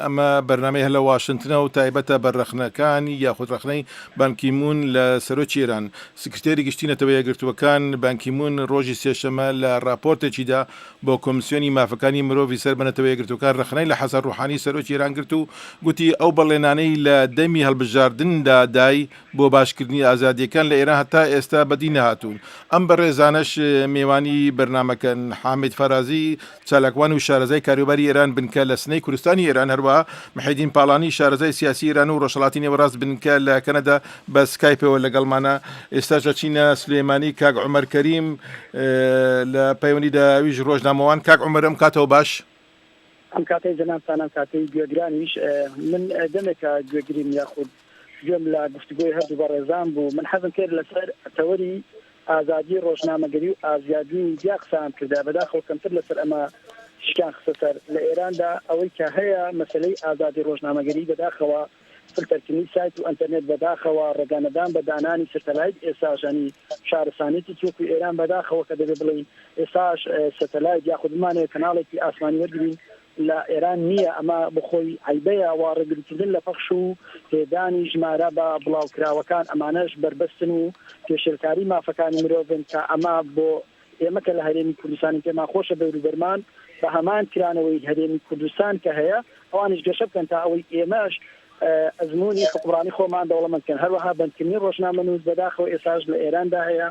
ئەمە بەرنامەی هەلە واشنتنە و تایبەتە بە رەخنەکانی یاخود رەخنەی بانکی مون لە سەرۆکی ئێران. سکرتێری گشتی نەتەوە یەکگرتووەکان بانکی مون رۆژی سێشەمە لە راپۆرتێکیدا بۆ کۆمسیۆنی مافەکانی مرۆڤی سەر بە نەتەوە یەکگرتووەکان رەخنەی لە حەسەن روحانی سەرۆکی ئێران گرت و گوتی ئەو بەڵێنانەی لە دەمی هەڵبژاردندا دای بۆ باشکردنی ئازادییەکان لە ئێران هەتا ئێستا بەدی نەهاتوون. ئەم بەڕێزانەش مێوانی بەرنامەکەن، حامید فەرازی، چالاکوان و شارەزای کاروباری ئێران بنکە لە سنەی کوردستانی ئێران، هەروەها محێدین پاڵانی شارەزای سیاسی ئێران و ڕۆژهەڵاتی نێوەڕاست بنکە لە کەنەدا بە سکایپەوە لەگەڵمانە. ئێستاش دەچینە سلێمانی کاک عومەر کەریم لە پەیوەندیدا ئەویش ڕۆژنامەوان. کاک عومەر ئەم کاتەوە باش؟
ئەم کاتەی جەنابتان ئەم کاتەی گوێگرانیش من دەمێکە گوێگریم یاخود گوێم لە گفتوگۆی هەردوو بەڕێزان بوو من حەزم کرد لەسەر تەوەری ئازادی ڕۆژنامەگەری و ئازیادی میدیا قسەیان کردە بەداخەوە کەمتر لەسەر ئەمە تیشکیان خستە سەر لە ئێراندا ئەوەی کە هەیە مەسەلەی ئازادی ڕۆژنامەگەری بەداخەوە فلتەرکردنی سایت و ئەنتەرنێت بەداخەوە ڕێگانەدان بە دانانی سەتەلایت ئێستاش ینی شارستانێتێکی وەکو ئێران بەداخەوە کە دەبێ بڵێین ئێستاش سەتەلایت یاخود بمانەوێت کەناڵێکی ئاسمانی وەرگرین لە ئێران نییە ئەمە بۆخۆی عەیبەیە و ڕێگریکردن لە پەخش و پێدانی ژمارە بە بڵاوکراوەکان ئەمانەش بەربەستن و پێشێلکاری مافەکانی مرۆڤن کە ئەمە بۆ ئێمە کە لە هەرێمی کوردستانین پێمان خۆشە دەوروبەرمان بە هەمان کرانەوەی هەرێمی کوردستان کە هەیە ئەوانیش گەشە بکەن تا ئەوەی ئێمەش ئەزموونی حوکمڕانی خۆمان دەوڵەمەند بکەن. هەروەها بەندکردنی ڕۆژنامەنووس بەداخەوە ئێستاش لە ئێراندا هەیە.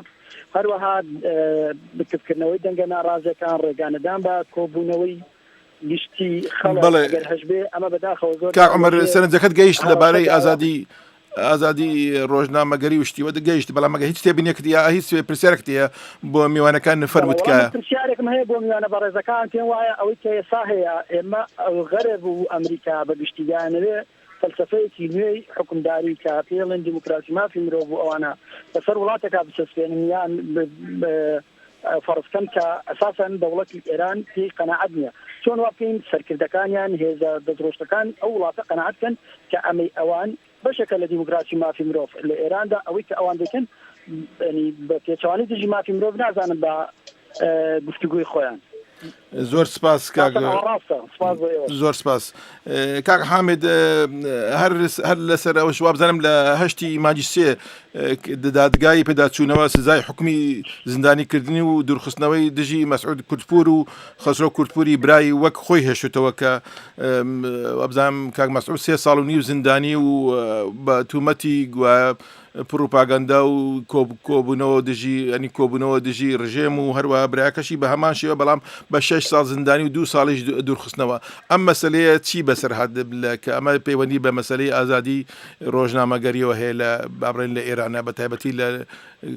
هەروەها کپکردنەوەی دەنگە ناڕازیەکان، ڕێگانەدان بە کۆبوونەوەی گشتی خەڵک
بەڵێ
ئەگەر هەشبێ ئەمە بەداخەوە زۆر
کاک عومەر
لەژێر
سەرنجەکەت گەیشت لەبارەی
هەڕەشەدایە.
ئازادی ئازادی ڕۆژنامەگەری و شتی وە گەیشت بەڵام ئەگەر هیچ تێبینیەکت یا هیچ پرسیارێکت هەیە بۆ میوانەکان
بەڵێ
فەرموو
وەڵا من
تکایە.
پرسیارێکم هەیە بۆ میوانە بەڕێزەکان پێم وایە ئەوەی کە ئێستا هەیە ئێمە غەرب و ئەمریکا بە گشتی دەیانەوێ فەلسەفەیەکی نوێی حوکمداری کە پێی ئەڵێن دیموکراسی مافی مرۆڤ و ئەوانە بەسەر وڵاتێکا بچەسپێنن یان فەرز کەن کە ئەساسەن دەوڵەتی ئێران پێی قەناعەت نییە چۆن وا بکەین سەرکردەکانیان هێزە دەستڕۆشتەکان ئەو وڵاتە قەناعەت بکەن کە ئەمەی ئەوان بەشێکە لە دیموکراسی مافی مرۆڤ لە ئێراندا ئەوەی کە ئەوان دەکەن بە پێچەوانەی دژی مافی مرۆڤ نازانن بە گفتوگۆی خۆیان.
زۆر سپاس کاک زۆر سپاس کاک حامد هەر هەر لەسەر ئەوش وابزانم لە هەشتی ماجی سێ دادگای پێداچوونەوە سزای حکومی زیندانیکردنی و دوورخستنەوەی دژی مەسعود کوردپور و خەسرۆ کوردپوری برای وەک خۆی هێشتەوە کە وابزانم کاک مەسعود سێ ساڵ و نیو زیندانی و بە تومەتی گوایە پڕوپاگەندە و کۆبوونەوە دژی ینی کۆبوونەوە دژی ڕژێم و هەروەها براکەشی بە هەمان شێوە بەڵام بە شەش ساڵ زیندانی و دوو ساڵیش دوورخستنەوە ئەم مەسلەیە چی بەسەر هات لە کە ئەمە پەیوەندی بە مەسلەی ئازادی ڕۆژنامەگەریەوە هەیە لە بابرێن لە ئێرانە بە تایبەتی لە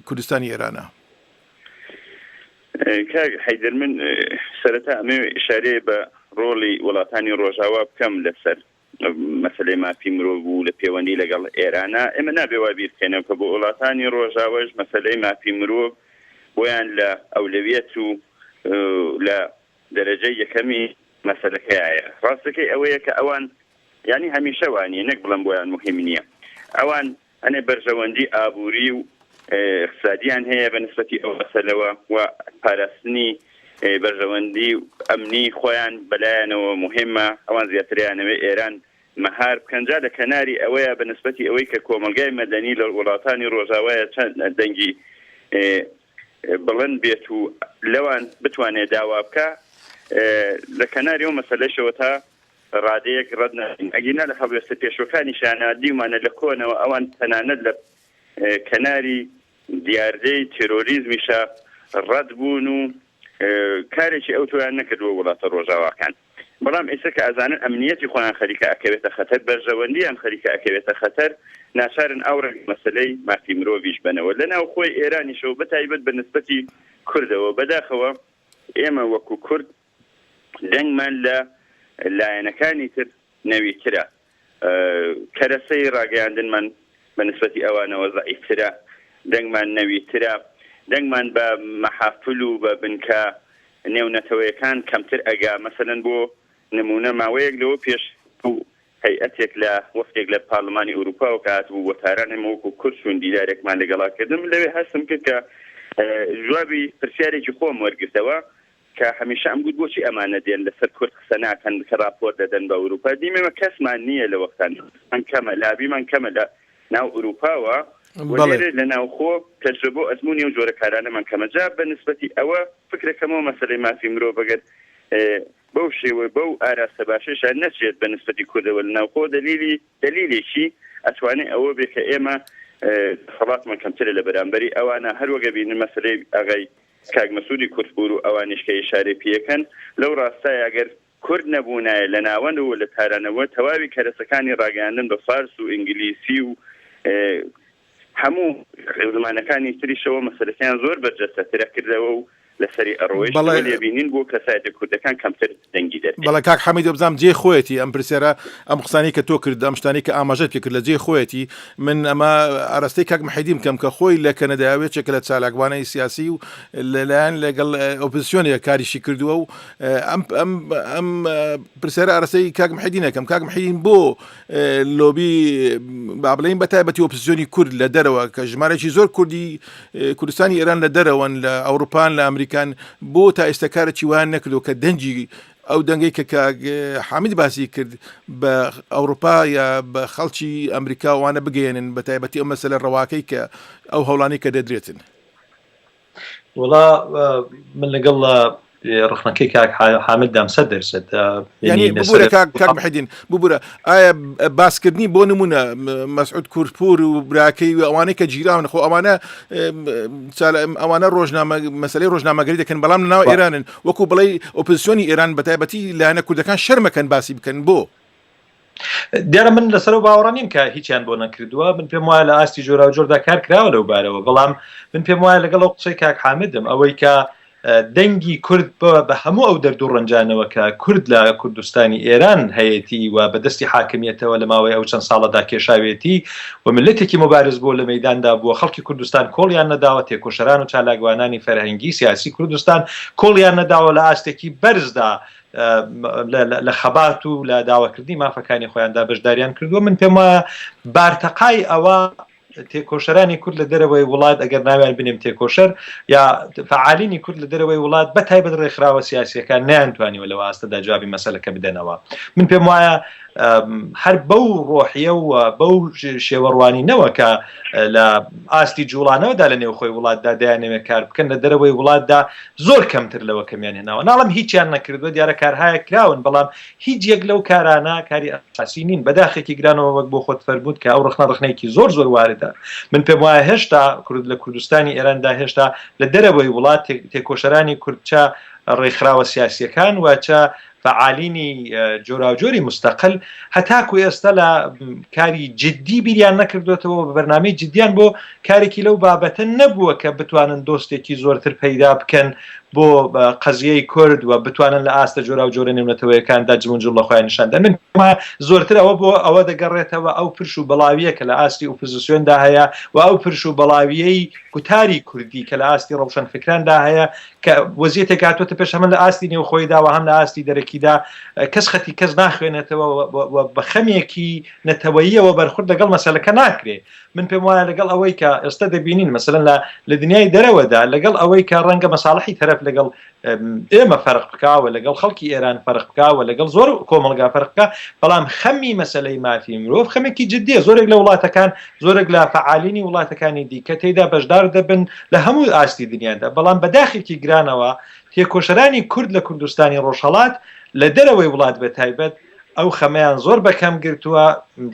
کوردستانی ئێرانە.
کاک حەیدەر من سەرەتا ئەمەوێ ئیشارەیە بە ڕۆڵی وڵاتانی ڕۆژاوا بکەم لەسەر مەسەلەی مافی مرۆڤ و لە پێوەندی لەگەڵ ئێرانە، ئێمە نابێ وا بیر بکەینەوە کە بۆ وڵاتانی ڕۆژاوەش مەسەلەی مافی مرۆڤ بۆیان لە ئەولەویەت و لە دەرەجەی یەکەمی. مەسەلەکەیایە. ڕاستەکەی ئەوەیە کە ئەوان یانی هەمیشە وا نییە نەک بڵێم بۆیان موهیم نییە. ئەوان هەنێ بەرژەوەندی ئابووری و ئیقتسادیان هەیە بە نسبەتی ئەو مەسەلەوە و پاراستنی بەرژەوەندی ئەمنی خۆیان بەلایانەوە موهیمە. ئەوان زیاتر ئەیانەوێ ئێران مەهار بکەن. جا لە کەناری ئەوەیە بە نسبەتی ئەوەی کە کۆمەڵگای مەدەنی لە وڵاتانی ڕۆژاوایە چەند دەنگی بڵند بێت و لەوان بتوانێ داوا بکا، لە کەناری ئەو مەسەلەشەوە تا ڕادەیەک ڕەت نابین. ئەگینا لە هەڵوێستە پێشوەکانیشیانا دیومانە لە کۆنەوە ئەوان تەنانەت لە کەناری دیاردەی تێرۆریزمیشا ڕەت بوون و کارێکی ئەوتۆیان نەکردووە وڵاتە ڕۆژاواکان. بەڵام ئێستا کە ئەزانن ئەمنیەتی خۆیان خەریکە ئەکەوێتە خەتەر، بەرژەوەندیان خەریکە ئەکەوێتە خەتەر، ناچارن ئاوڕێک لە مەسەلەی مافی مرۆڤیش بەنەوە. لە ناوخۆی ئێرانیشەوە بە تایبەت بە نسبەتی کوردەوە، بەداخەوە ئێمە وەکوو کورد دەنگمان لە لایەنەکانی تر نەویترە، کەرەسەی ڕاگەیاندنمان بە نسبەتی ئەوانەوە زەعیفترە، دەنگمان نەویترە، دەنگمان بە مەحافل و بە بنکە نێونەتەوەیەکان کەمتر ئەگا، مەسەلەن بۆ نموونە ماوەیەک لەوە پێش هەیئەتێک لە وەفدێک لە پارلمانی ئورووپاوە کە هاتبوو بۆ تاران، ئێمە وەکوو کورد چووین دیدارێکمان لەگەڵا کردن، من لەوێ هەستم کرد کە جوابی پرسیارێکی خۆم وەرگرتەوە کە هەمیشە ئەمگوت بۆچی ئەمانە دێن لەسەر کورد قسە ناکەن کە ڕاپۆرت دەدەن بە ئورووپا، دیم ئێمە کەسمان نییە لە وەختان کەمە لابیمان کەمە لە ناو ئورووپاوە و لێرە لە ناوخۆ تەجرەبە و ئەزموونی ئەو جۆرە کارانەمان کەمە. جا بە نسبەتی ئەوە فکرەکەمەوە مەسەلەی مافی مرۆڤ ئەگەر بەو شێوە بەو ئاراستە باشەیشا نەچێت بە نسبەتی کوردەوە لە ناوخۆ دەلیلی دەلیلێکی ئەتوانێ ئەوە بێ کە ئێمە دەسەڵاتمان کەمترە لە بەرامبەری ئەوانە. هەر وەک ئەبینن مەسەلەی ئاغای کاک مەسعودی کوردپوور و ئەوانیش کە ئیشارەی پێکەن لەو ڕاستایە ئەگەر کورد نەبوونایە لە ناوەند و لە تارانەوە تەواوی کەرەسەکانی ڕاگەیاندن بە فارس و ئینگلیسی و هەموو زمانەکانی تریشەوە مەسەلەکەیان زۆر بەرجەستەتر ئەکردەوە و لەسەری ئەڕۆیشت.
بەڵێ.
وەلی ئەبینین بۆ کەسایەتە کوردەکان کەمتر دەنگی دەردێ.
بەڵێ کاک حەمید وەبزانم جێی خۆیەتی ئەم پرسیارە ئەم قسانەی کە تۆ کرد ئەم شتانەی کە ئاماژەت پێ کرد لە جێی خۆیەتی من ئەمە ئاراستەی کاک محێدین بکەم کە خۆی لە کەنەدا یەکێکە لە چالاکوانانی سیاسی و لەلایەن لەگەڵ ئۆپۆزیسیۆنێک کاریشی کردووە و ئەم ئەم ئەم پرسیارە ئاراستەی کاک محێدین ئەکەم کاک محێدین بۆ لۆبی با بڵێین بە تایبەتی ئۆپۆزیسیۆنی کورد لە دەرەوە کە ژمارەی زۆر کوردی کوردستانی ئێران لە دەرەوەن لە ئەوروپان لە ئەمریکان بۆ تا ئێستا کارێکی وایان نەکردو کە دەنگی ئەو دەنگەی کە کاک حامید باسی کرد بە ئەوروپا یا بە خەڵکی ئەمریکا وانە بگەێنن بە تایبەتی ئەو مەسەلە ڕەواکەی کە ئەو هەوڵانی کە دەدرێتن.
وەڵا من لەگەڵ ڕخنەکەی کاک حامد دام سەد دەرسەد
یعنی ببورە کاک کاک محیدین ببورە ئایا باسکردنی بۆ نمونە مەسعود کوردپور و براکەی و ئەوانەی کە گیراون خۆ ئەوانە ئەوانە ڕۆژنامە مەسلەی ڕۆژنامەگەری دەکەن بەڵام ناو ئێرانن وەکو بڵێ ئۆپۆزیسیۆنی ئێران بە تایبەتی لایەنە کوردەکان شەرمەکەن باسی بکەن بۆ
دیارە من لەسەر ئەو باوەڕە نیم کە هیچیان بۆ نەکردووە من پێم وایە لە ئاستی جۆراوجۆردا کار کراوە لەو بارەوە بەڵام من پێم وایە لەگەڵ ئەو قسەی کاک حامدم ئەوەی کە دەنگی کورد بە هەموو ئەو دەرد و ڕەنجانەوە کە کورد لە کوردستانی ئێران هەیەتی و بە دەستی حاکمیەتەوە لە ماوەی ئەو چەند ساڵەدا کێشاوێتی و ملەتێکی مبارز بووە لە مەیداندا بووە خەڵکی کوردستان کۆڵیان نەداوە تێکۆشەران و چالاکوانانی فەرهەنگی سیاسی کوردستان کۆڵیان نەداوە لە ئاستێکی بەرزدا لە خەبات و لە داواکردنی مافەکانی خۆیاندا بەشداریان کردووە من پێم وایە بارتەقای ئەوە تێکۆشەرانی کورد لە دەرەوەی وڵات ئەگەر ناویان بنێم تێکۆشەر یا فعالینی کورد لە دەرەوەی وڵات بە تایبەت ڕێکخراوە سیاسیەکان نەیانتوانیوە لەو ئاستەدا جوابی مەسەلەکە بدەنەوە من پێم وایە هەر بەو ڕۆحیە و بەو شێوە ڕوانینەوە کە لە ئاستی جوڵانەوەدا لە نێوخۆی وڵاتدا دەیانەوێت کار بکەن لە دەرەوەی وڵاتدا زۆر کەمتر لەوە کەمیان هێناوە ناڵم هیچیان نەکردووە دیارە کارهایەک کراون بەڵام هیچ یەک لەو کارانە کاری ئەساسی نین بەداخێکی گرانەوە وەک بۆ خۆت فەرمووت کە ئەو ڕخنە ڕخنەیەکی زۆر زۆر واردە من پێم وایە هێشتا کورد لە کوردستانی ئێراندا هێشتا لە دەرەوەی وڵات تێکۆشەرانی کورد چە ڕێکخراوە سیاسیەکان و چە فەعالینی جۆراوجۆری مستەقل هەتاکو ئێستا لە کاری جدی بیریان نەکردوێتەوە بە بەرنامەی جدیان بۆ کارێکی لەو بابەتە نەبووە کە بتوانن دۆستێکی زۆرتر پەیدا بکەن بۆ قەزیەی کورد و بتوانن لە ئاستە جۆراوجۆرە نێونەتەوەیەکاندا جموجوڵ لە خۆیان نیشان دەن. من زۆرتر ئەوە بۆ ئەوە دەگەڕێتەوە ئەو پرش و بڵاویە کە لە ئاستی ئۆپۆزیسیۆندا هەیە و ئەو پرش و بڵاویەی گوتاری کوردی کە لە ئاستی ڕەوشەنفکراندا هەیە کە وەزیەتێک هاتووەتە پێش هەم لە ئاستی نێوخۆیدا و هەم لە ئاستی دەرەکی. حاڵەتێکیدا کەس خەتی کەس ناخوێنێتەوە و بە خەمێکی نەتەوەییەوە بەرخورد لەگەڵ مەسەلەکە ناکرێ. من پێم وایە لەگەڵ ئەوەی کە ئێستا دەبینین مەسەلەن لە لە دنیای دەرەوەدا لەگەڵ ئەوەی کە ڕەنگە مەساڵحی تەرەف لەگەڵ ئێمە فەرق بکا و لەگەڵ خەڵکی ئێران فەرق بکا و لەگەڵ زۆر کۆمەڵگا فەرق بکا بەڵام خەمی مەسەلەی مافی مرۆڤ خەمێکی جدیە زۆرێک لە وڵاتەکان زۆرێک لە فەعالینی وڵاتەکانی دیکە تێیدا بەشدار دەبن لە هەموو ئاستی دنیادا بەڵام بەداخێکی گرانەوە تێکۆشەرانی کورد لە کوردستانی ڕۆژهەڵات لە دەرەوەی وڵات بە تایبەت ئەو خەمەیان زۆر بە کەم گرتووە،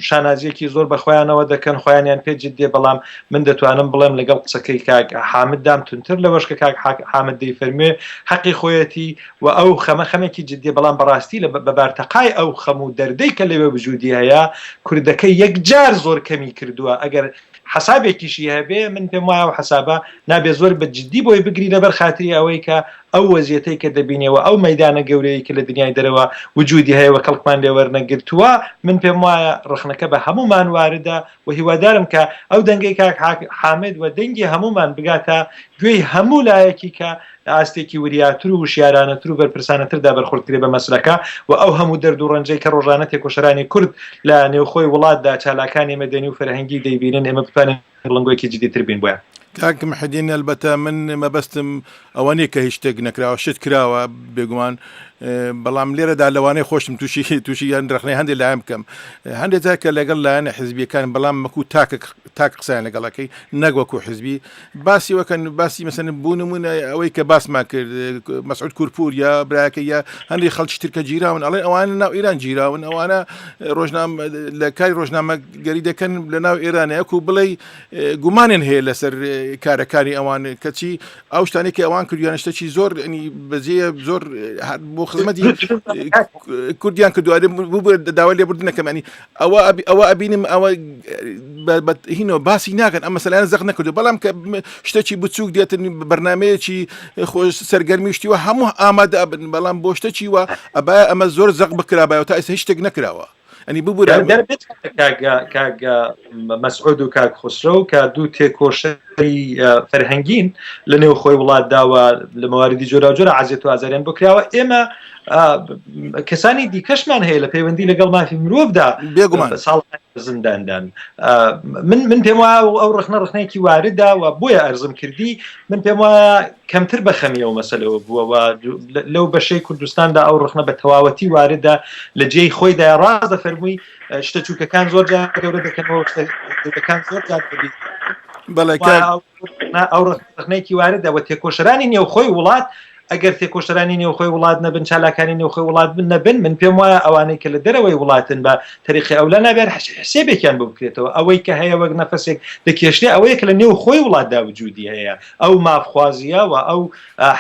شانازییەکی زۆر بە خۆیانەوە دەکەن، خۆیانیان پێ جددیە، بەڵام من دەتوانم بڵێم لەگەڵ قسەکەی کاک حامددام توندتر لەوەش کە کاک حامد دەیفەرموێ حەقی خۆیەتی و ئەو خەمە خەمێکی جددیە، بەڵام بەڕاستی لە بە بارتەقای ئەو خەم و دەردەی کە لەوێ وجودی هەیە کوردەکە یەکجار زۆر کەمی کردووە، ئەگەر حەسابێکیشی هەبێ من پێم وایە ئەو حەسابە نابێ زۆر بە جدی بۆی بگری لەبەر خاتری ئەوەی کە ئەو وەزیەتەی کە دەبینێ و ئەو مەیدانە گەورەیەی کە لە دنیای دەرەوە وجودی هەیە و کەڵکمان لێ وەرنەگرتووە من پێم وایە ڕەخنەکە بە هەموومان واردە و هیوادارم کە ئەو دەنگەی کاک حامد و دەنگی هەموومان بگاتە گوێی هەموو لایەکی کە لە ئاستێکی وریاتر و وشیارانەتر و بەرپرسانەتردا بەرخورد کرێ بە مەسلەکە و ئەو هەموو دەرد و ڕەنجەی کە ڕۆژانە تێکۆشەرانی کورد لە نێوخۆی وڵاتدا چالاکانی مەدەنی و فەرهەنگی دەیبینن ئێمە بتوانین بڵندگۆیەکی جدیتر بین بۆیان.
کاک محێدین ئەلبەتە من مەبەستم ئەوە نیە کە هیچ شتێک نەکراوە شت کراوە بێگومان بەڵام لێرەدا لەوانەیە خۆشم تووشی تووشی یان رەخنەی هەندێک لایەن بکەم هەندێک جار کە لەگەڵ لایەنە حزبیەکان بەڵام مەکو تاکە تاک قسەیان لەگەڵەکەی نەک وەکو حزبی باسی وەکەن باسی مەسەن بوو نمونە ئەوەی کە باسمان کرد مەسعود کورپور یا برایەکە یا هەندێک خەڵکی ترکە گیراون ئەڵێن ئەوانە ناو ئێران گیراون ئەوانە ڕۆژنام لە کاری ڕۆژنامەگەری دەکەن لە ناو ئێرانە یەکو بڵێ گومانیان هەیە لەسەر کارەکانی ئەوان کەچی ئەو شتانەی کە ئەوان کردویانە شتێکی زۆر ینی بەجێ زۆر بۆ خزمەتی کوردیان کردووە داوای لێبوردنەکەم ینی ئەوە ئەوە ئەبینم ئەوە هینەوە باسی ناکەن ئەم مەسەلەیان زەق نەکردو بەڵام کە شتێکی بچووک دێتن بەرنمەیەکی خۆش سەرگەرمی شتیوە هەموو ئامادە بن بەڵام بۆ شتێکی وە ئەبا ئەمە زۆر زەق بکرابایەوە تا ئێستا هیچ شتێک نەکراوە ئەنی ببورە
کاک مەسعود و کاک خسرەو کە دوو تێکۆشەری فەرهەنگین لە نێو خۆی وڵاتدا و لە مواردی جۆراوجۆرە عەزێت و ئازاریان بۆ کراوە ئێمە کەسانی دیکەشمان هەیە لە پەیوەندی لەگەڵ مافی مرۆڤدا
بێگومان
ساڵ زینداندان من من پێم وایە ئەو ڕخنە ڕخنەیەکی واردە و بۆیە ئەرزم کردی من پێم وایە کەمتر بە خەمی ئەو مەسەلەوە بووە و لەو بەشەی کوردستاندا ئەو ڕخنە بە تەواوەتی واردە لە جێی خۆیدا ڕاست دەفەرمووی شتە چووکەکان زۆر جار گەورە دەکەنەوە شتە گەورەکان زۆر جار دەبیت
بەڵێ
ئەو ڕخنەیەکی واردە و تێکۆشەرانی نێوخۆی وڵات ئەگەر تێکۆشەرانی نێوخۆی وڵات نەبن چالاکانی نێوخۆی وڵات بن نەبن من پێم وایە ئەوانەی کە لە دەرەوەی وڵاتن بە تەریقی ئەولا نابێت حسێبێکیان بۆ بکرێتەوە ئەوەی کە هەیە وەک نەفەسێک دەکێشرێ ئەوەیە کە لە نێوخۆی وڵاتدا وجودی هەیە ئەو مافخوازییە و ئەو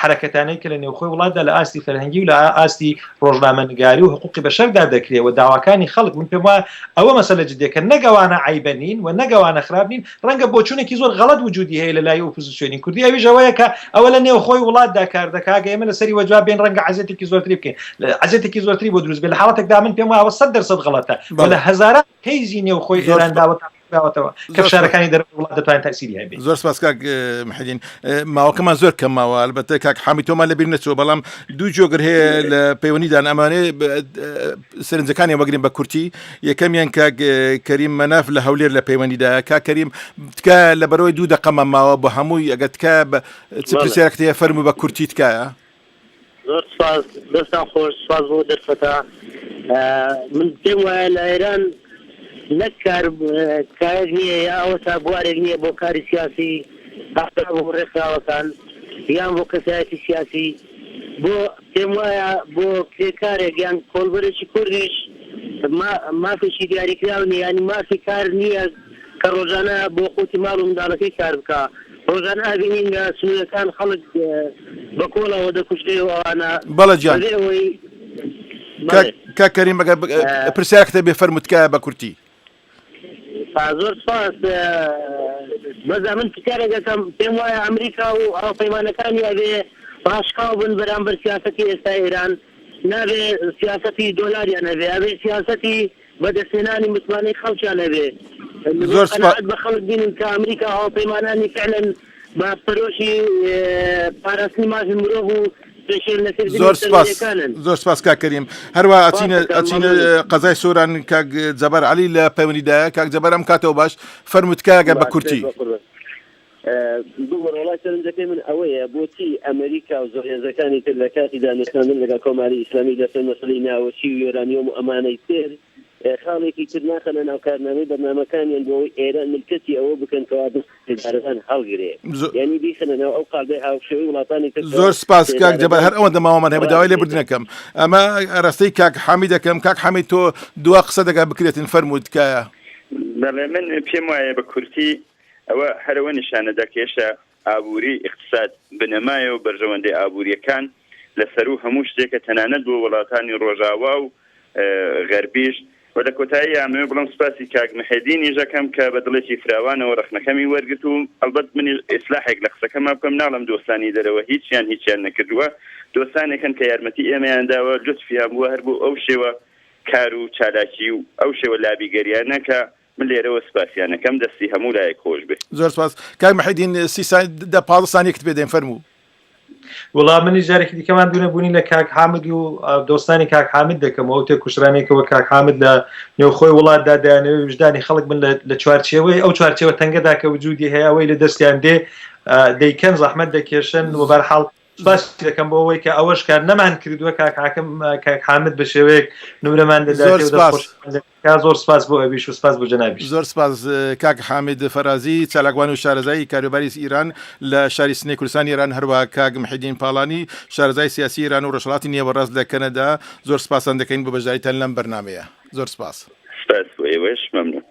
حەرەکەتانەی کە لە نێوخۆی وڵاتدا لە ئاستی فەرهەنگی و لە ئاستی ڕۆژنامەنگاری و حقوقی بەشەردا دەکرێ و داواکانی خەڵک من پێم وایە ئەوە مەسەلە جدیەکە نەک ئەوانە عەیبە نین و نەک ئەوانە خراپ نین ڕەنگە بۆچوونێکی زۆر غەڵەت وجودی هەیە لە لای ئۆپۆزیسیۆنی کوردی ئەویش ئەوەیە کە ئەوە لە نێوخۆی وڵاتدا کار دەکا گە ئێمە لەسەری وەجواب بێن ڕەنگە عەزێتێکی زۆرتری بکەین عەزێتێکی زۆرتری بۆ دروست بێ لە حاڵەتێکدا من پێم وایە ئەوە 100% غەڵەتە و لە هەزاران کەیسی نێوخۆی ئێراندا کراوەتەوە کە فشارەکانی دەرەوەی وڵات دەتوانێت تەئسیری هەبێت.
زۆر سپاس کاک محدین ماوەکەمان زۆر کەم ماوە البەتە کاک حامی تۆمان لەبیر نەچووە بەڵام دوو جۆگر هەیە لە پەیوەندیدان ئەمانێ سەرنجەکانی وەگرین بە کورتی یەکەمیان کاک کەریم مەناف لە هەولێر لە پەیوەندیدایە کاک کەریم تکایە لە بەرەوەی دوو دەقەمان ماوە بۆ هەمووی ئەگەر تکایە بە چ پرسیارێکت هەیە فەرموو بە کورتی تکایە.
زۆر سوپاس دەستان خۆش سوپاس بۆ دەرفەتە من پێم وایە لە ئێران نەک کار کایەک نییە یا ئەوەتا بوارێک نییە بۆ کاری سیاسی ئەحزاب و ڕێکخراوەکان یان بۆ کەسایەتی سیاسی بۆ پێم وایە بۆ کرێکارێک یان کۆڵبەرێکی کوردیش مافێکی دیاریکراو نییە یانی مافی کار نییە کە ڕۆژانە بۆ قوتی ماڵ و منداڵەکەی کار بکا ڕۆژانە ئەبینین لە سنوورەکان خەڵک بە کۆڵەوە دەکوژرێ و ئەوانە
بەڵێ گیان
بەبێ ئەوەی
کاک کاک کەریم ئەگەر پرسیارێکت هەبێ فەرموو تکایە بە کورتی.
زۆر سپاس بەس ئەمن پرسیارێک ئەکەم پێم وایە ئەمریکا و هاوپەیمانەکانی ئەبێ ڕاشکاو بن بەرامبەر سیاسەتی ئێستای ئێران نابێ سیاسەتی دۆلاریان هەبێ ئەبێ سیاسەتی بەدەستهێنانی متمانەی خەڵکیان هەبێ
زۆر سپاس.
قەناعەت بە خەڵک بینن کە ئەمریکا و هاوپەیمانانی فعلەن بە پەرۆشی پاراستنی مافی مرۆڤ و.
پێشێل نەکردنی
زۆر سپاس
سەروەریەکانن.
زۆر سپاس کاک کەریم هەروە
سپاس
ئەچینە
دەکەم
ئەچینە
مەمنونم.
قەزای سۆران کاک جەبار عەلی لە پەیوەندیدایە کاک جەبار ئەم کاتەوە باش فەرموو تکایە گەر بە
باشتر
کورتی.
بەقوربان. ببورە وەڵای سەرنجەکەی من ئەوەیە بۆچی ئەمریکا و زلهێزەکانی تر لە کاتی دانوستاندن لەگەڵ کۆماری ئیسلامی لەسەر مەسەلەی ناوەکی و یۆرانیۆم و ئەمانەی تر خاڵێکی تر ناخەنە ناو کارنامەی بەرنامەکانیان بۆ ئەوەی ئێران ملکەچی ئەوە بکەن کەوا دەست سێدارەدان هەڵگرێ یانی بیخەنە ناو ئەو قالبەی هاوشێوەی وڵاتانی تر
زۆر سپاس کاک جەبار هەر ئەوەندە ماوەمان هەیە داوای لێبوردن ئەکەم ئەمە ئاراستەی کاک حامید دەکەم کاک حامید تۆ دوا قسە دەگا بکرێتن فەرموو تکایە.
بەڵێ من پێم وایە بە کورتی ئەوە هەر ئەوە نیشانە دا کە هێشتا ئابووری، ئیقتساد، بنەمایە و بەرژەوەندی ئابوورییەکان لە سەروو هەموو شتێکە تەنانەت بۆ وڵاتانی ڕۆژاوا و غەربیش و لە کۆتاییا ئەمەوێ بڵێم سوپاسی کاک محێدینیش ئەکەم کە بە دڵێکی فراوانەوە ڕەخنەکەمی وەرگرت و ئەڵبەت منیش ئیسلاحێک لە قسەکەما بکەم ناڵێم دۆستانی دەرەوە هیچیان هیچیان نەکردووە دۆستانێک هەن کە یارمەتی ئێمەیان داوە لوتفیان بووە هەر بۆ ئەو شێوە کار و چالاکی و ئەو شێوە لابیگەریانە کە من لێرەوە سپاسیان ئەکەم دەستی هەموو لایەک خۆش بێ.
زۆر سپاس کاک محێدین سی سا دە 15 سانیەکت پێ دەین فەرموو.
وڵا منیش جارێکی دیکە ماندوو نەبوونی لە کاک حامد و دۆستانی کاک حامد دەکەم و ئەو تێکوشرانەی کە وەک کاک حامد لە نێوخۆی وڵاتدا دەیانەوێت ویژدانی خەڵک بن لە چوارچێوەی ئەو چوارچێوە تەنگەدا کە وجودی هەیە ئەوەی لە دەستیان دێ دەیکەن زەحمەت دەکێشن و بەرحاڵ سپاسی دەکەم بۆ ئەوەی کە ئەوەش کار نەمان کردووە کاک حاکم کاک حامد بە شێوەیەک نمرەمان
زۆر
دەداتێ و
سپاس.
دەستخۆشمان دەکا زۆر سپاس بۆ ئەویش و سپاس بۆ جەنابیشت.
زۆر سپاس کاک حامد فەرازی چالاکوان و شارەزای کاروباری ئیران لە شاری سنەی کوردستانی ئێران هەروەها کاک محێدین پاڵانی شارەزای سیاسی ئێران و ڕۆژهەڵاتی نێوەڕاست لە کەنەدا زۆر سپاستان دەکەین بۆ بەشداریتان لەم بەرنامەیە زۆر سپاس.
سپاس بۆ ئێوەش مەمنون.